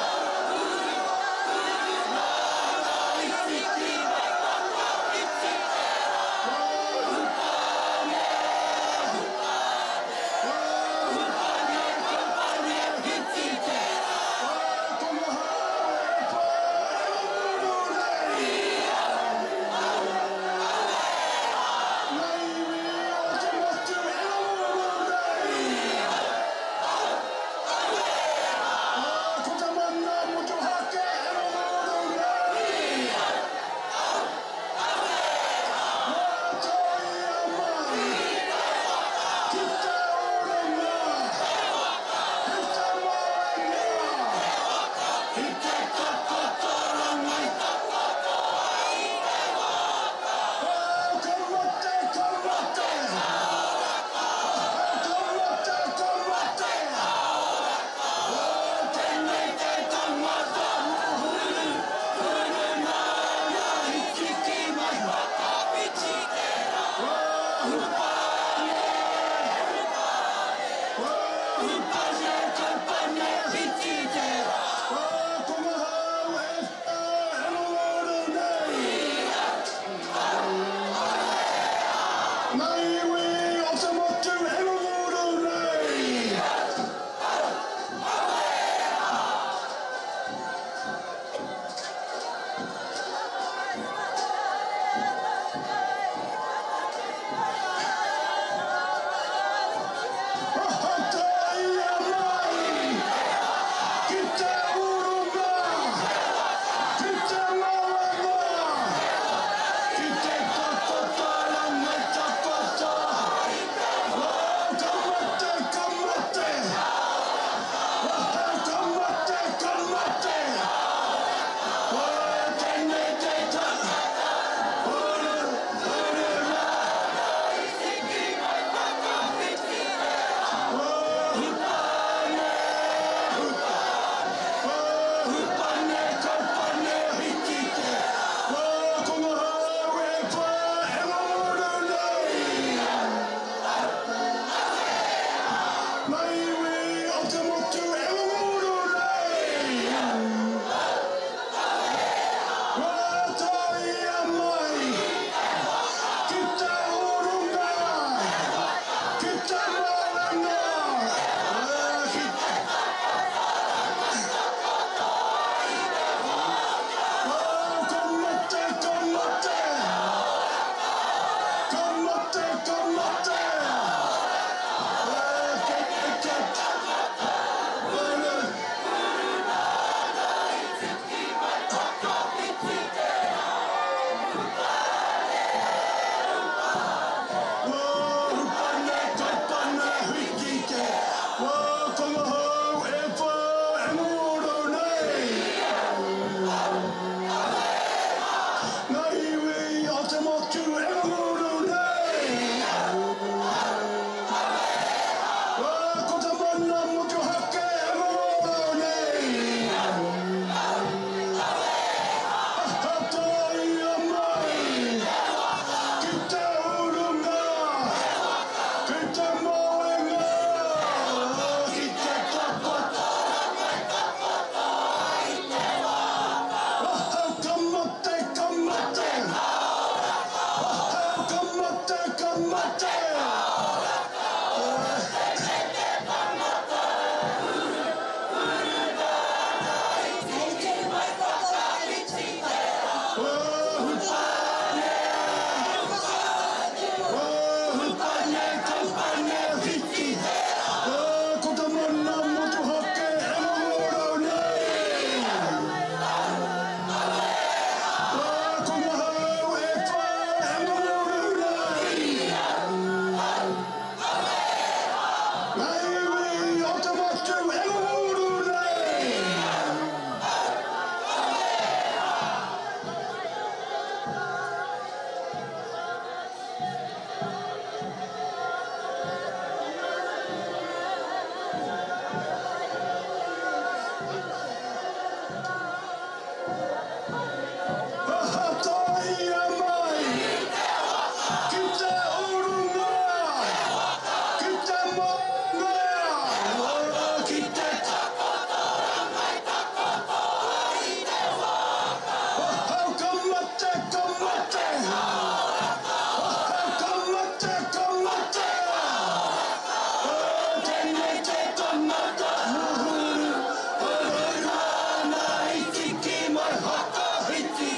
mate, ka mate! Ngā iwi o te motu e ngunguru nei. Ko te mana motuhake e ngunguru nei. Hataia mai ki te urunga, ki te moenga, ki te tapa. Ahau ka mate, ka mate. Ahau ka mate, ka mate. Ko te mana motuhake e ngongoro nei. Ko ngā hau e whā e ngongoro nei. Ngā iwi o te motu e ngongoro nei. Hataia mai ki te urunga, ki te maunga, ki te Ahau ka mate, ka mate. Ahau ka mate, ka mate. Tēnei te tangata huhuru, Ana i tiki mai hakahiti.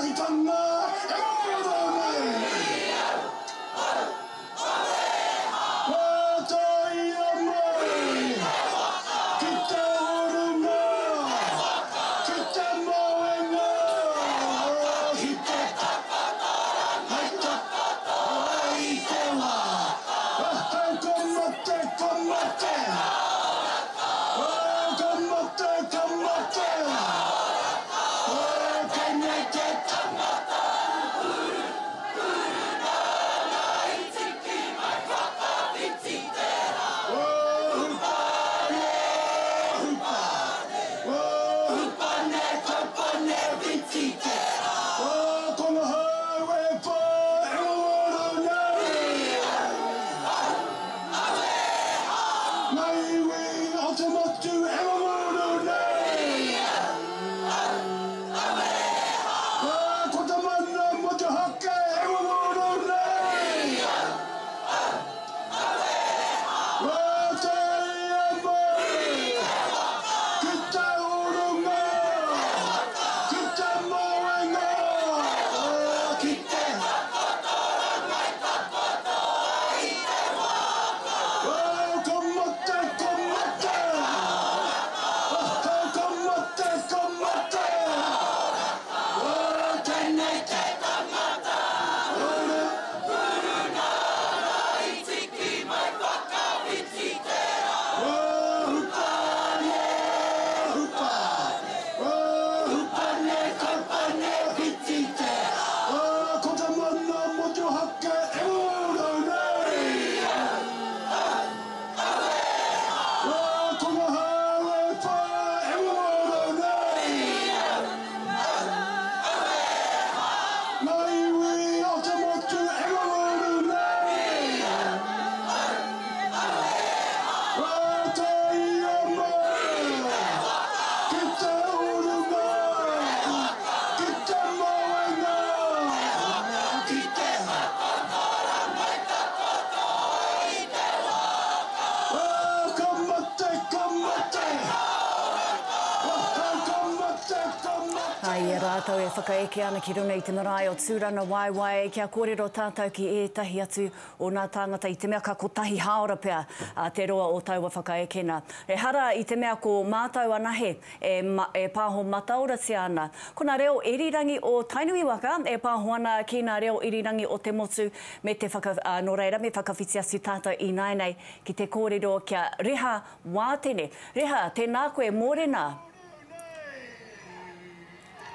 Kotahitanga e ngongoro nei! Wātaia mai ki te urunga, ki te moenga, ki te hei i te wā. Ko mate, ko mate! Ko mate, ko mate! Kei nei te tangata! Ko te mana motuhake e wawaro nei! Wātea mai ki te urunga, ki te moenga, ki te. Ko mate, ko mate! Ko mate, ko mate! Tēnei te tangata! Ko te mana motuhake e ora nei! Ko nga hau e wha e ora nei! Nga iwi o te motu e ora nei! Wātaia mai ki te urunga, ki te moenga, ki te. Ka mate, ka mate! Ka mate, ka mate! I a rātou e whakaeke ana ki runga i te marae o Tūrangawaewae, kia kōrero tātou ki ētahi atu o nā tāngata i te mea ka kotahi hāora pea te roa o taua whakaekena. Ehara i te mea ko mātou anahe e e pāho mataoratia ana. Ko nā reo irirangi o Tainui waka e pāho ana ki nā reo irirangi o te motu me te whaka, nō reira me whakawhiti atu tātou ināianei ki te kōrero kia Reha Wātene. Reha, tēnā koe, mōrena.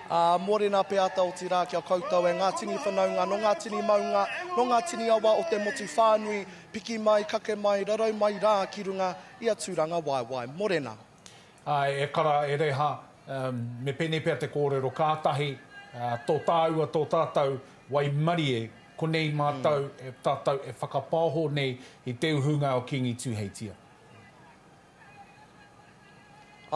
Ā, mōrena Peata otirā ki a koutou e ngā tini whanaunga nō ngā tini maunga, nō ngā tini awa o te motu whānui, piki mai, kake mai, rarau mai rā ki runga i a Tūrangawaewae. Mōrena. Āe, e kara, e Reha, me pēnei pea te kōrero, kātahi, tō tāua, tō tātou waimarie, konei mātou, e tātou e whakapaoho nei i te uhunga o Kīngi Tūheitia.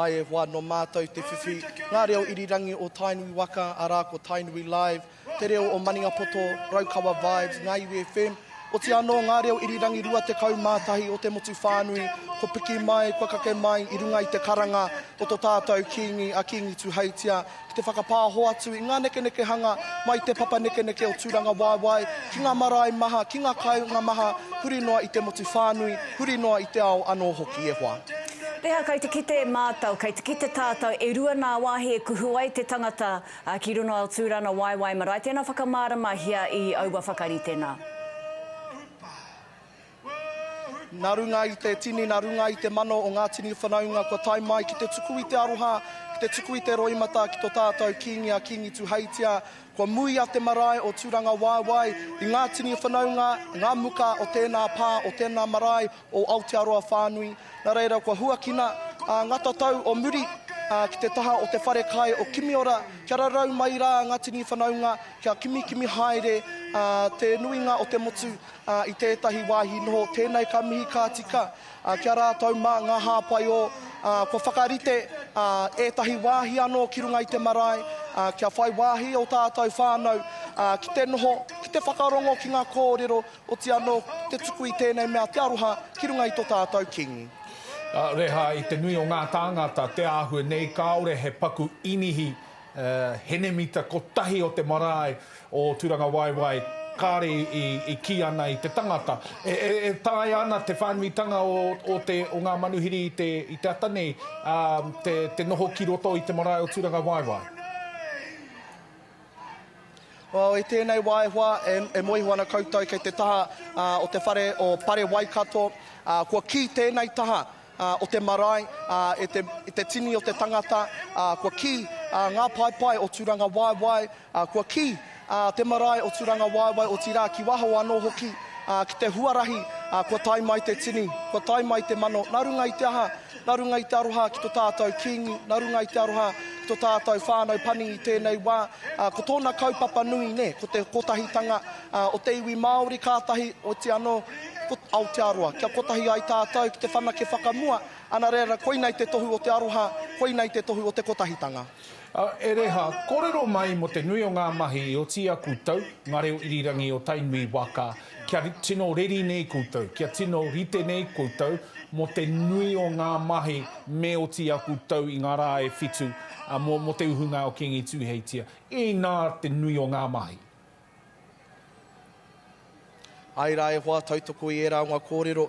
Ae e hoa, nō mātou te whiwhi, ngā reo irirangi o Tainui waka, arā ko Tainui Live, te reo o Maniapoto, Raukawa Vibes, Ngā Iwi FM, oti anō ngā reo irirangi 21 o te motu whānui, kua piki mai, kua kake mai i runga i te karanga o to tātou Kīngi, a Kīngi Tuheitia, ki te whakapāho atu i ngā nekenekehanga mai te papa nekeneke o Tūrangawaewae ki ngā marae maha, ki ngā kāinga maha huri noa i te motu whānui, huri noa i te ao anō hoki e hoa. Reha, kei te kite mātou, kei te kite tātou, e rua nā wāhi e kuhu ai te tangata ki runga o Tūrangawaewae marae, tēnā whakamāramahia i aua whakaritenga. Nā runga i te tini, nā runga i te mano o ngā tini whanaunga kua tae mai ki te tuku i te aroha, ki te tuku i te roimata ki to tātou Kīngi a Kīngi Tuheitia, kua muia te marae o Tūrangawaewae i ngā tini whanaunga, ngā muka o tēnā pā, o tēnā marae o Aotearoa whānui. Nā reira kua huakina ngā tatau o muri ki te taha o te whare kai o Kimiora kia rarau mai rā ngā tini whanaunga, kia kimikimi haere te nuinga o te motu ā, i tētahi wāhi noho, tēnei ka mihi ka tika, ā, ki a rātou mā ngā hāpai o, ā, kua whakarite, ā, ētahi wāhi anō ki runga i te marae, ā, kia whai wāhi ō tātou whānau, ā, ki te noho, ki te whakarongo ki ngā kōrero, oti anō, te tuku i tēnei mea te aroha ki runga i tō tātou Kīngi. Reha, i te nui o ngā tāngata, te āhua nei kāore he paku inihi. Henemita kotahi o te marae o Turangawaewae kāre i kī ana i te tangata. E taea ana te whānuitanga o te, o ngā manuhiri i te, i te ata nei, te, te noho ki roto i te marae o Turangawaewae. Well, i tēnei wā e hoa, e, e moe iho ana koutou kei te taha o te whare o Pare Waikato, kua kī tēnei taha o te marae, e te, e te tini o te tangata, kua kī ngā paepae o Tūrangawaewae, kua kī te marae o Tūrangawaewae, otirā ki waho anō hoki, ki te huarahi, kua tae mai te tini, kua tae mai te mano, nā runga i te aha, nā runga i te aroha ki to tātou Kīngi, nā runga i te aroha ki to tātou whānau pani i tēnei wā, ko tōna kaupapa nui, nē, ko te kotahitanga o te iwi Māori kātahi, oti anō, ko Aotearoa. Kia kotahi ai tātou ki te whanake whakamua, ana reira koinei te tohu o te aroha, koinei te tohu o te kotahitanga. E Reha, kōrero mai mō te nui o ngā mahi i oti i a koutou, ngā reo irirangi o Tainui waka, kia tino reri nei koutou, kia tino rite nei koutou mō te nui o ngā mahi me oti i a koutou i ngā rā e whitu mō te uhunga o Kīngi Tūheitia. Inā te nui o ngā mahi. Āe rā e hoa, tautoko i ērā o ngā kōrero.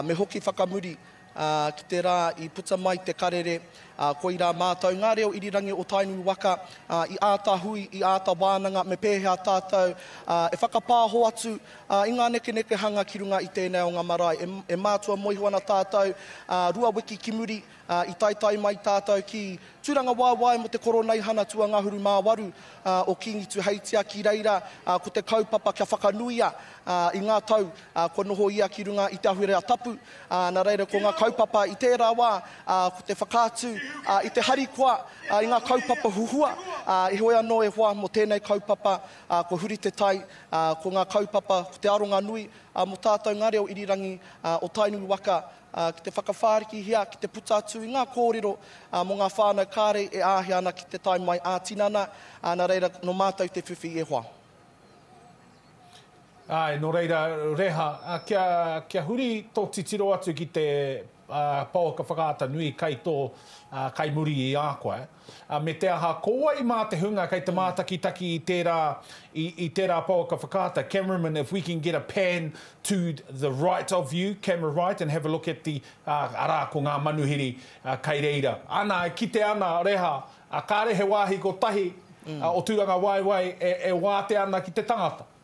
Me hoki whakamuri ki te rā i puta mai te karere, koirā mātou ngā reo irirangi o Tainui waka i āta hui, i āta wānanga me pēhea tātou e whakapāho atu i ngā nekenekehanga ki runga i tēnei o ngā marae. E mātua moe iho ana tātou rua wiki ki muri i taetae mai tātou ki Tūrangawaewae mō te Koroneihana tuangahuru mā waru o Kīngi Tuheitia ki reira ko te kaupapa kia whakanuia i ngā tau kua noho ia ki runga i te ahurea tapu. Nā reira ko ngā kaupapa i tērā wā ko te whakaatu i te harikoa i ngā kaupapa huhua. Heoi anō e hoa mō tēnei kaupapa kua huri te tai ko ngā kaupapa ko te aronga nui mō tātou ngā reo irirangi o Tainui waka ki te whakawhārikihia, ki te puta atu i ngā kōrero mō ngā whānau kāre e āhea ana ki te tae mai ā-tinana, nā reira, nō mātou te whiwhi e hoa. Āe, nō reira, Reha, kia, kia huri tō titiro atu ki te pouaka whakaata nui kai tō, kai muri i a koe. Me te aha, ko wai mā te hunga kei te mātakitaki i tērā, i, i tērā pouaka whakaata, Cameraman, if we can get a pan to the right of you, camera right, and have a look at the, ā, arā, ko ngā manuhiri kei reira. Ana, e kite ana, Reha, ā, kāre he wāhi kotahi o Tūrangawaewae e, e wātea ana ki te tangata.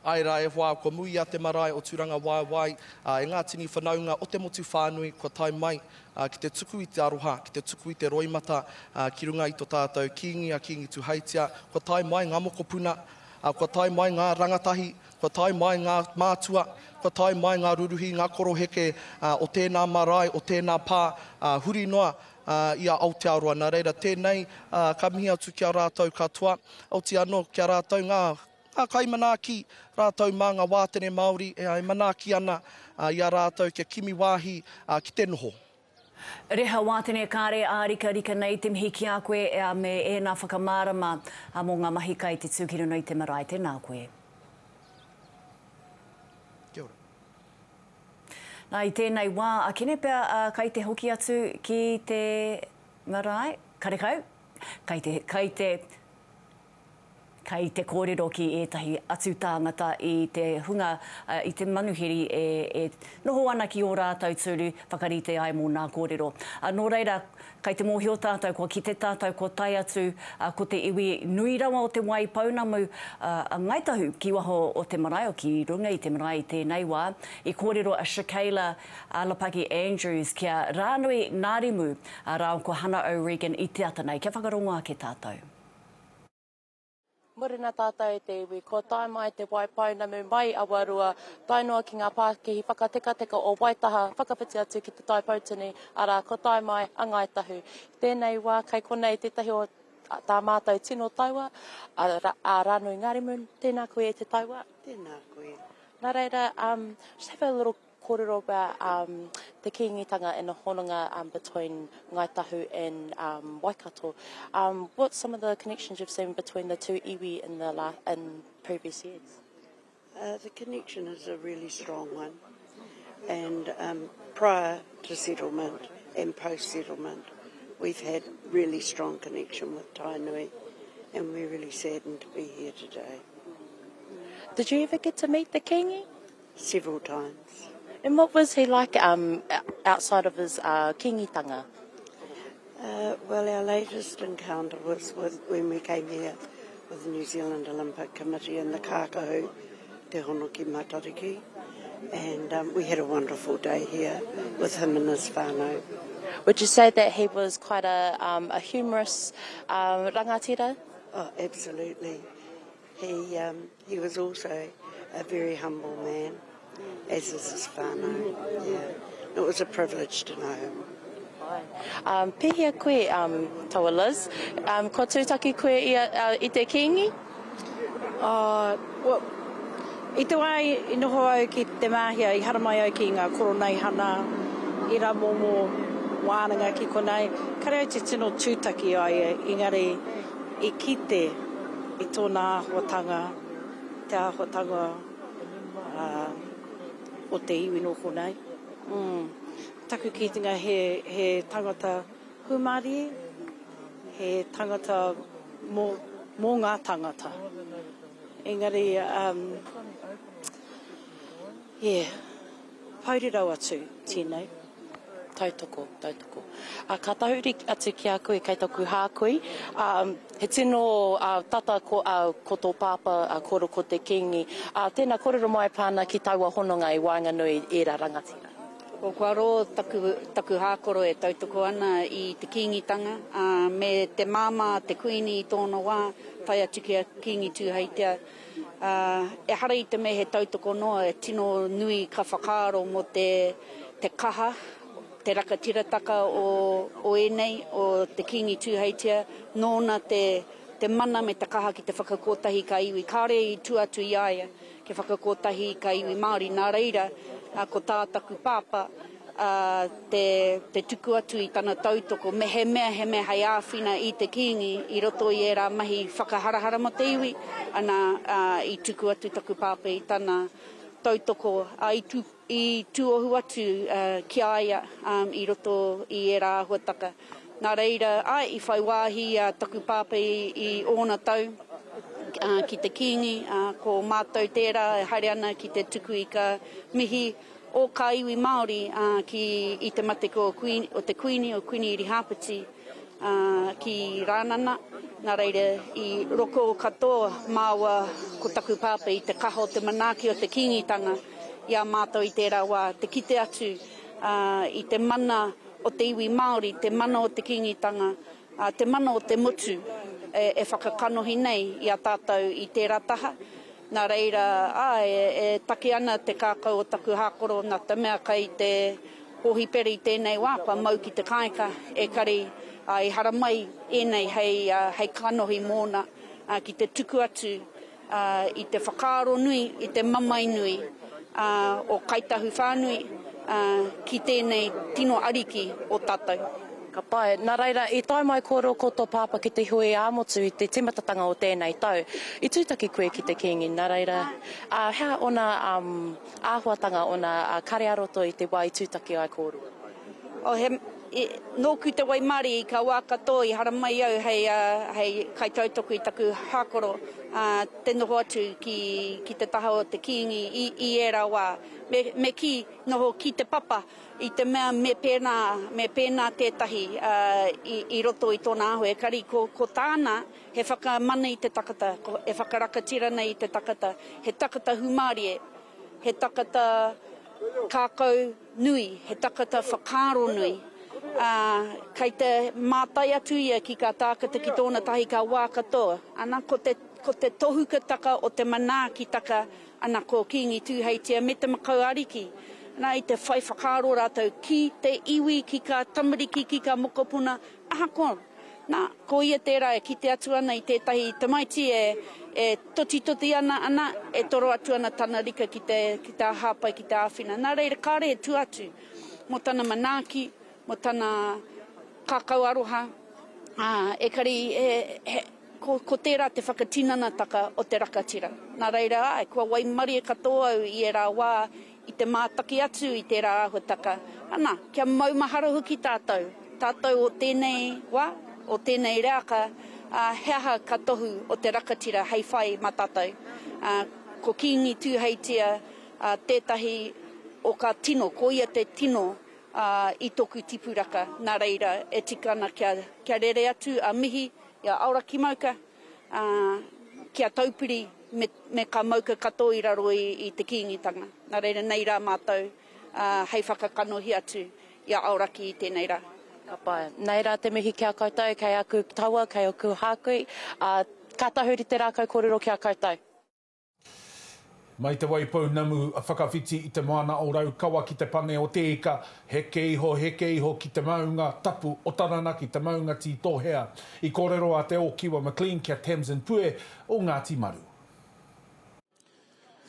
Āe rā e hoa, kua muia te marae o Turangawaewae e ngā tini whanaunga o te motu whānui kua tae mai ki te tuku i te aroha, ki te tuku i te roimata ki runga i to tātou Kīngi a Kīngi Tuheitia, kua tae mai ngā mokopuna, kua tae mai ngā rangatahi, kua tae mai ngā mātua, kua tae mai ngā ruruhi, ngā koroheke o tēnā marae, o tēnā pā, huri noa i a Aotearoa. Nā reira tēnei ka mihi atu ki a rātou katoa, oti anō ki a rātou ngā Ngā kaimanaaki, rātou mā ngā wātene Māori e manaaki ana i a rātou kia kimi wāhi ki te noho. Reha Wātene Kāre ārikarika nei te mihi ki a koe me ēnā whakamārama mō ngā mahi kai te tū ki runga i te marae. Tēnā koe. Kia ora. Nā, i tēnei wā, akene pea kai te hoki atu ki te marae? Karekau? Kai te, kai te. Kei te kōrero ki ētahi atu tāngata i te hunga i te manuhiri e noho ana ki ō rātou tūru whakarite ai mō nā kōrero. Nō reira, kei te mōhio tātou, kua kite tātou kua tae atu ko te iwi nui rawa o Te Wai Pounamu a Ngāi Tahu ki waho o te marae, o ki runga i te marae i tēnei wā. I kōrero a Shakayla Alapaki Andrews ki a Rānui Ngārimu rāua ko Hana O'Regan i te ata nei. Kia whakarongo ake tātou. Morena tātou e te iwi, kua tae mai te wai pounamu mai Awarua, tae noa ki ngā pākihi whakatekateka o Waitaha, whakawhiti atu ki Te Tai Poutini, arā, kua tae mai a Ngāi Tahu. I tēnei wā, kei konei tētahi o tā mātou tino taua, a, a Rānui Ngārimu, tēnā koe e te taua. Tēnā koe. Nā reira, um, just have a little Kōrero about um, te Kīngitanga and the hononga um, between Ngāi Tahu and um, Waikato. Um, what's some of the connections you've seen between the two iwi in the la in previous years? Uh, the connection is a really strong one. And um, prior to settlement and post-settlement, we've had really strong connection with Tainui and we're really saddened to be here today. Did you ever get to meet the Kingi? Several times. And what was he like um, outside of his uh, kingitanga? Uh, well, our latest encounter was with, when we came here with the New Zealand Olympic Committee and the Kākahu, Te Honoki Matariki, and um, we had a wonderful day here with him and his whānau. Would you say that he was quite a, um, a humorous um, rangatira? Oh, absolutely. He, um, he was also a very humble man, as is his whānau. Yeah. It was a privilege to know him. Um, pēhea koe, um, taua Liz? Um, kua tūtaki koe i, a, uh, i te Kīngi? Uh, well, i te wā i noho au ki Te Māhia, i haramai au ki ngā koroneihana, i rā momo wānanga ki konei. Kare au te tino tūtaki i a ia, engari i kite i tōna āhuatanga, te āhuatanga o te iwi nō konei. Mm. Taku kitenga he, he tangata hūmārie, he tangata mō, mō ngā tangata. Engari, um, yeah, Pouri rawa atu tēnei. Tautoko, tautoko. A, ka tahuri atu ki a koe kei taku hākui, a, he tino a, tata ko, a, ko tō pāpā a, koro ko te Kīngi. A, tēnā kōrero mai e pā ana ki taua hononga i waenganui i ērā rangatira. O, kua roa taku, taku hākoro e tautoko ana i te Kīngitanga, ā, me te māmā te Kuini i tōna wā, tae atu ki a Kīngi Tūheitia. Ā, ehara i te mea he tautoko noa, e tino nui ka whakaaro mō te, te kaha, te rakatirataka o, o ēnei, o te Kīngi Tūheitia, nōna te, te mana me te kaha ki te whakakotahi ka iwi. Kāore i tua atu i a ia kia whakakotahi ka iwi Māori. Nā reira, ko tā taku pāpā, ā, te, te tuku atu i tana tautoko, mehemea he mea hei āwhina i te Kīngi i roto i ērā mahi whakaharahara mō te iwi, ana, ā, i tuku atu taku pāpā i tana tautoko, ā, i tū, i tūohu atu, ā, ki a ia, ā, i roto i ērā āhuataka. Nā reira, āe, i whai wāhi a taku pāpā i, i ōna tau, ā, ki te Kīngi, ā, ko mātou tērā e haere ana ki te tuku i ka mihi, o kā iwi Māori ki i te mate o o te Kuini, o Kuini Irihāpeti ki Rānana. Nā reira, i roko katoa māua ko taku pāpā i te kaha o te manaaki o te Kīngitanga i a mātou i tērā wā, te kite atu i te mana o te iwi Māori, te mana o te Kīngitanga, te mana o te motu e whakakanohi nei i a tātou i tērā taha. Nā reira, āe, e taki ana te kākau o taku hākoro, nā te mea kai te hōhipera i tēnei wā, kua mau ki te kāika, ekari, ā, i haramai ēnei hei, hei kanohi mōna, ā, ki te tuku atu, ā, i te whakaaro nui, i te mamae nui, ā, o Kāi Tahu whānui, ā, ki tēnei tino ariki o tātou. Ka pai. Nā reira, i tae mai kōrua ko tō pāpā ki te hui ā-motu i te tīmatatanga o tēnei tau. I tūtaki koe ki te Kīngi, nā reira, ā, he aha ōna āhuatanga, ōna kare ā-roto i te wā i tūtaki ai kōrua? Oh, he, i, nōku te waimarie i ka wā katoa i haramai au hei, hei kaitautoko i taku hākoro, ā, te noho atu ki, ki te taha o te Kīngi i, i ērā wā. Me, me kī, noho ki te papa, i te mea me pērā, me pēnā tētahi i, i roto i tōna āhua, ekari ko, ko tāna he whakamana i te takata, ko, e whakarakatira nei i te takata, he takata hūmārie, he takata kākau nui, he takata whakaaro nui, ā, kei te mātai atu ia ki kā tākata ki tōna tahi kā wā katoa, ana, ko te, ko te tohukataka o te manaakitaka Ana ko Kīngi Tūheitia me Te Makau Ariki, nā i te whai whakaaro rātou ki te iwi, ki kā tamariki, ki kā mokopuna, ahakoa, nā, ko ia tērā e kite atu ana i tētahi tamaiti e, e totitoti ana, ana, e toro atu ana tana rika ki te, ki te hāpai, ki te āwhina. Nā reira, kāre e tua atu mō tana manaaki, mō tana kākau aroha, ā, ekari he, he, Ko, ko tērā te whakatinanataka o te rakatira. Nā reira, āe, kua waimarie katoa au i ērā wā i te mātaki atu i tērā āhuataka. Ana, kia maumahara hoki tātou. tātou o tēnei wā, o tēnei reaka, ā, he aha ka tohu o te rakatira hei whai mā tātou. Ā, ko Kīngi Tūheitia, ā, tētahi o ka tino, ko ia te tino, ā, i toku tipuraka, nā reira, e tika ana kia, kia rere atu a mihi i a Aoraki Mauka, ā, ki a Taupiri me, me ka mauka katoa i raro i, i te Kīngitanga. Nā reira, nei rā mātou, ā, hei whakakanohi atu i a Aoraki i tēnei rā. Ka pai. Nei rā te mihi ki a koutou, kei aku taua, kei aku hākui, ā, ka tahuri te rākau kōrero ki a koutou. Mai Te Waipounamu whakawhiti i te moana o Raukawa ki te pane o Te Ika, heke iho, heke iho ki te maunga tapu o Taranaki, te maunga tītohea. I kōrero a Te Ōkiwa McLean ki a Tamsin Pue o Ngāti Maru.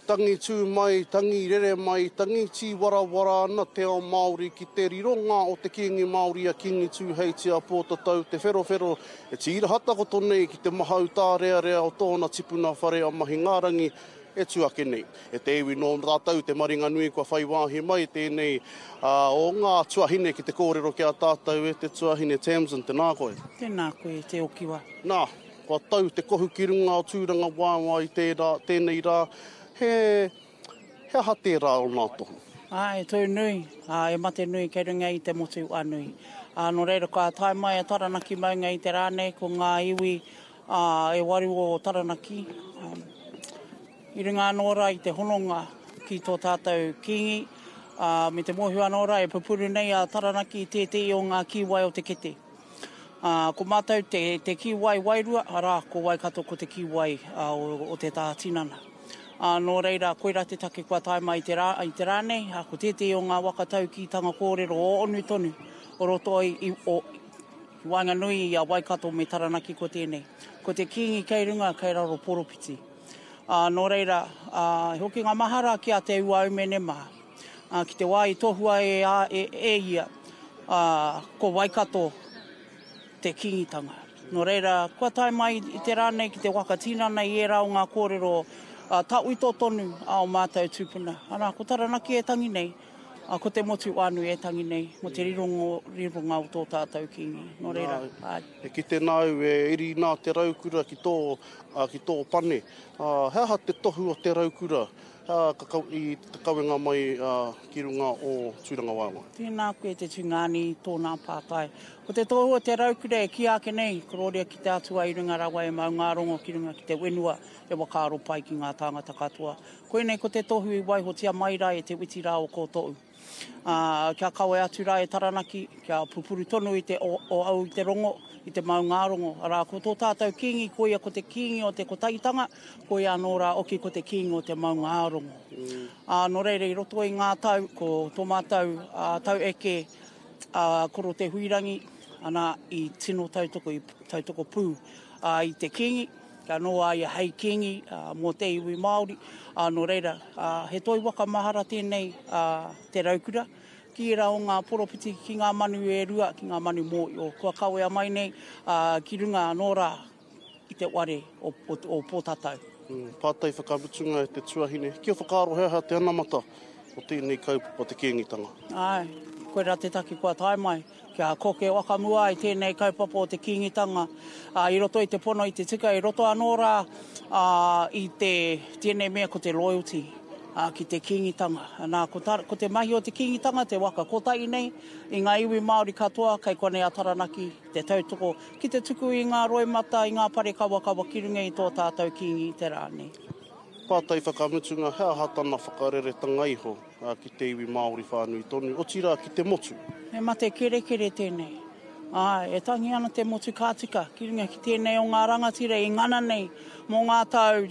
Tangi tū mai, tangi rere mai, tangi tīwarawara ana te ao Māori ki te rironga o te Kīngi Māori a Kīngi Tūheitia Pōtatau Te Wherowhero e tīraha takoto nei ki te mahau tārearea o tōna tipuna whare a Mahingārangi e tū ake nei. E te iwi nō tātou te maringanui kua whai wāhi mai tēnei o ngā tuahine ki te kōrero ki a tātou e te tuahine Tamsin, tēnā koe. Tēnā koe Te Okiwa. Nā, kua tau te kohu ki runga o Tūrangawaewae i tērā, tēnei rā, he, he aha tērā o ngā tohu? Ā, e tū nui, ā, e mate nui kei runga i te motu a nui. Ā, nō reira ka tae mai a Taranaki maunga i te rā nei ko ngā iwi, ā, e waru o Taranaki, ā, i runga anō rā i te hononga ki tō tātou Kīngi, ā, me te mōhio anō rā e pupuru nei a Taranaki i tētehi o ngā kīwai o te kete. Ā, ko mātou te, te kīwai wairua, arā, ko Waikato ko te kīwai o, o te taha tinana. Ā, nō reira, koirā te take kua tae mai i te rā, i te rā nei, ā, ko tētehi o ngā waka tau kītanga kōrero o onu tonu o roto i, i, o, i waenganui i a Waikato me Taranaki ko tēnei. Ko te Kīngi kei runga, kei raro poropiti. Ā, nō reira, ā, he hokinga mahara ki a Te Uaumene mā. Ā, ki te wā i tohua e a, e, e ia, ā, ko Waikato te Kīngitanga. Nō reira, kua tae mai i te rā nei ki te waka tinana i ērā o ngā kōrero, ā, tauito tonu a ō mātou tūpuna. Arā, ko Taranaki e tangi nei, ā, ko te motu whānui e tangi nei mō te rirongo, rironga o tō tātou Kīngi. Nō reira, āe. E kite nāu e iri nā te raukura ki tō, ā, ki tō pane. Ā, he aha te tohu o te raukura? Ā, ka i te kawenga mai ki runga o Tūrangawaewae. Tēnā koe te tungāne i tōnā pātai. Ko te tohu o te raukura e kīia ake nei, korōria ki te Atua i runga rawa e maungārongo ki runga ki te whenua e whakaaro pai ki ngā tāngata katoa. Koinei ko te tohu i waihotia mai rā e te witi rā o Kōtoʻu. Ā, kia kawe atu rā e Taranaki, kia pupuru tonu i te o, o au i te rongo, i te maungārongo. Arā, ko tō tātou Kīngi, koia ko te Kīngi o te kotahitanga, koia anō rā oki ko te Kīngi o te maungārongo. Ā, nō reira, i roto i ngā tau, ko tō mātou tau eke, ā, Koro Te Huirangi, ana, i tino tautoko, i tautoko pū, ā, i te Kīngi, Kia noho a ia hei kīngi mō te iwi Māori, ā, nō reira, he toi waka mahara tēnei a te raukura ki ērā o ngā poropiti, ki ngā manu e rua, ki ngā manu mōio kua kawea mai nei ki runga anō rā i te ware o Pōtatau. Pātai whakamutunga e te tuahine, kia whakaaro he aha te anamata o tēnei kaupapa te Kīngitanga? Āe, koirā te take kua tae mai. Kia koke wakamua ai tēnei kaupapa o te Kīngitanga, ā, i roto i te pono, i te tika, i roto anō rā, ā, i te, tēnei mea ko te loyalty, ā, ki te Kīngitanga. Nā, ko tā, ko te mahi o te Kīngitanga, te waka kotahi nei, i ngā iwi Māori katoa, kei konei a Taranaki te tautoko, ki te tuku i ngā roimata, i ngā pare kawakawa ki runga i tō tātou Kīngi i te rā nei. Pātai whakamutunga, he aha tana whakareretanga iho? ki te iwi Māori whānui tonu, otirā ki te motu. He mate kerekere tēnei. Āe, e tangi ana te motu ka tika ki runga ki tēnei o ngā rangatira i ngana nei mō ngā tau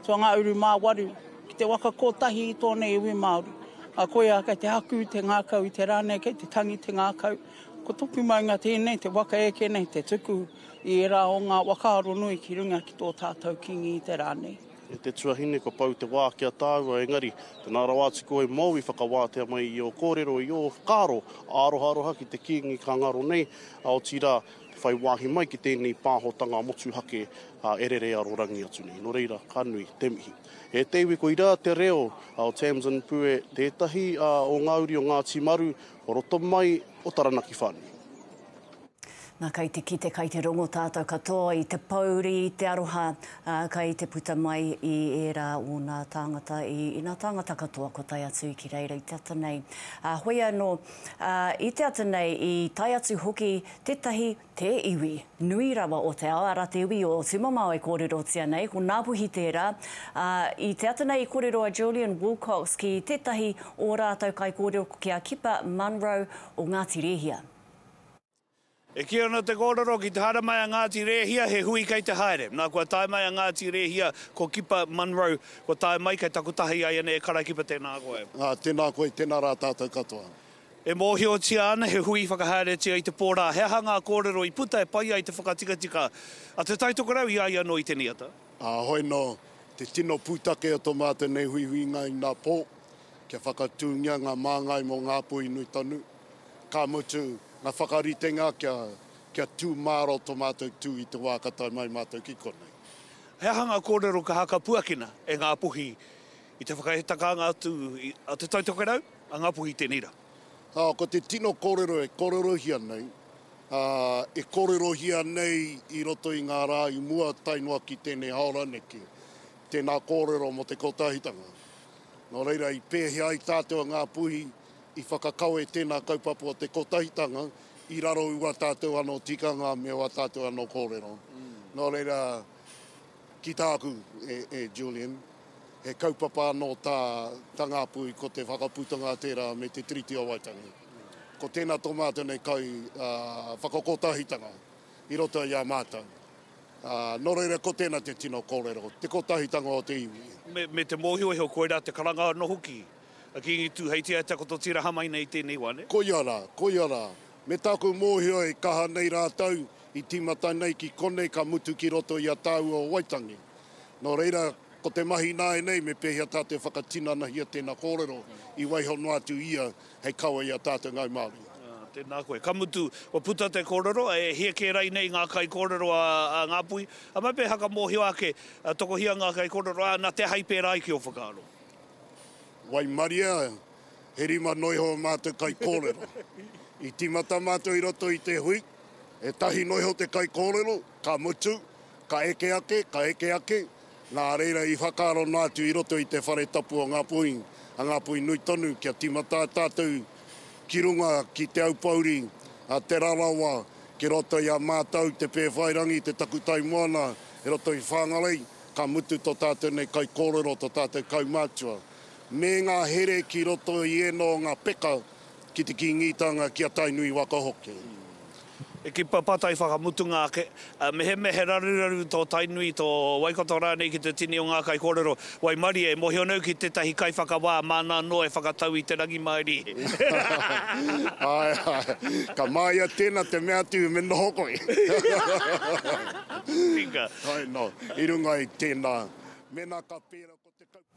tuangauru mā waru ki te waka kotahi i tōna iwi Māori. Ā, koia kei te haku te ngākau i te rā nei, kei te tangi te ngākau. Ko toku maunga tēnei, te waka eke nei, te tuku i ērā o ngā whakaaro nui ki runga ki tō tātou Kīngi i te rā nei. E te tuahine, kua pau te wā ki a tāua, engari, tēnā rawa atu koe mōu i whakawātea mai i ō kōrero, i ō whakaaro āroharoha ki te Kīngi ka ngaro nei, ā, otirā, te whai wāhi mai ki tēnei pāhotanga motuhake, ā, e rere arorangi atu nei. Nō reira, ka nui te mihi. E te iwi, koirā te reo o Tamsin Pue, tētahi o ngā uri o Ngāti Maru, o roto mai o Taranaki whānui. Na, kai te kite, kai te rongo tātou katoa i te pouri, i te aroha, ā, kai te puta mai i ērā o nā tāngata, i, i nā tāngata katoa kua tae atu ki reira i te ata nei. Ā, hoi anō, ā, i te ata nei i tae atu hoki tētahi, te iwi nui rawa o te ao, arā te iwi o Tūmamao e kōrerotia nei, ko Ngāpuhi tērā, ā, i te ata nei i kōrero a Julian Wilcox ki tētahi o rātou kaikōrero ki a Kepa Munro o Ngāti Rēhia. E kī ana te kōrero ki te haere mai a Ngāti Rēhia he hui kei te haere. Nā kua tae mai a Ngāti Rēhia ko Kipa Munro kua tae mai kei taku taha i a ia nei e Kara Kipa tēnā koe. Ā, tēnā koe, tēnā rā tātou katoa. E mōhiotia ana he hui i whakahaeretia i te pō rā. He aha ngā kōrero i puta e pai ai te whakatikatika a Te Tai Tokerau i a ia anō i tēnei ata? Ā, hoi nō te tino pūtake o tō mātou nei huihuinga inā pō, kia whakatūngia ngā māngai mō Ngāpuhi nui tonu, ka mutu, Ngā whakaritenga kia, kia tū māro tō mātou tū i te wā ka tae mai mātou ki konei. He aha ngā kōrero ka hakapuakina e Ngāpuhi i te whakaetakanga atu a Te Tai Tokerau, a Ngāpuhi i tēnei rā? Ā, ko te tino kōrero e kōrerohia nei, ā, e kōrerohia nei i roto i ngā rā i mua tae noa ki tēnei haora neke, tēnā kōrero mō te kotahitanga. Nō reira, i pēhea ai tātou a Ngāpuhi i whakakawe tēnā kaupapa o te kotahitanga i raro i wā tātou anō tikanga me wā tātou anō kōrero. Nō reira, ki tāku, e, e Julian, he kaupapa anō tā, tā Ngāpuhi ko te whakaputanga tērā me te Tiriti o Waitangi. Ko tēnā tō mātou nei kai, ā, whakakotahitanga i roto i a mātou. Ā, nō reira ko tēnā te tino kōrero, te kotahitanga o te iwi. Me, me te mōhio iho koirā te karanga anō hoki a Kīngi Tūheitia e takoto tiraha mai nei i tēnei wā, nē? Koia rā, koia rā. Me tāku mōhio e kaha nei rātou i tīmata nei ki konei ka mutu ki roto i a tāua o Waitangi. Nō reira, ko te mahi nāianei me pēhea tātou e whakatinanahia tēnā kōrero i waiho noa atu ia hei kawe i a tātou Ngāi Māori. Tēnā koe. Ka mutu, kua puta te kōrero, e hia kē rainei ngā kaikōrero a Ngāpuhi. A mai pēhea ka mōhio ake, tokohia ngā kaikōrero, ā, nā te aha i pērā ai ki ō whakaaro? Waimaria, he rima noa iho ā mātou kaikōrero. I tīmata mātou i roto i te hui, he tahi noa iho te kaikōrero, ka mutu, ka eke ake, ka eke ake, nā reira i whakaaro noa atu i roto i te whare tapu o Ngāpuhi, a Ngāpuhi nui tonu, kia tīmata tātou ki runga ki Te Aupōuri, a Te Rarawa, ki roto i a mātou, Te Pēwhairangi, Te Takutai Moana, i roto i Whangarei, Ka mutu to tātou nei kaikōrero, to tātou kaumātua, me ngā here ki roto i ēnā o ngā peka ki te Kīngitanga, ki a Tainui waka hoki. E ki pātai whakamutunga ake, mehemea he raruraru tō Tainui, tō Waikato rānei ki te tini o ngā kaikōrero, waimarie, e mōhio nei au ki tētahi kaiwhakawā māna anō e whakatau i te rangimārie. Āe, āe. Ka māia tēnā te mea atu me noho koe. Tika. Hai no, i runga i tēnā, mēnā ka pērā ko te kaupapa.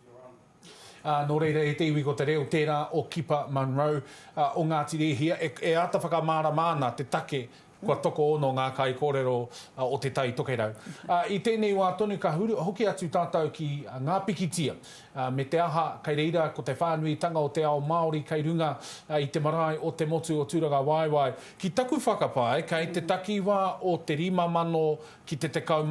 Ā, nō reira e te iwi ko te reo tērā o Kipa Munro, ā, o Ngāti Rēhia, e, e āta whakamārama ana te take kua tokoono ngā kaikōrero o Te Tai Tokerau. Ā, i tēnei wā tonu ka huri, hoki atu tātou ki ngā pikitia, ā, me te aha, kei reira ko te whānuitanga o te ao Māori kei runga i te marae o te motu o Tūrangawaewae. Ki taku whakapae, kei te takiwā o te 5,000 ki te 10,000.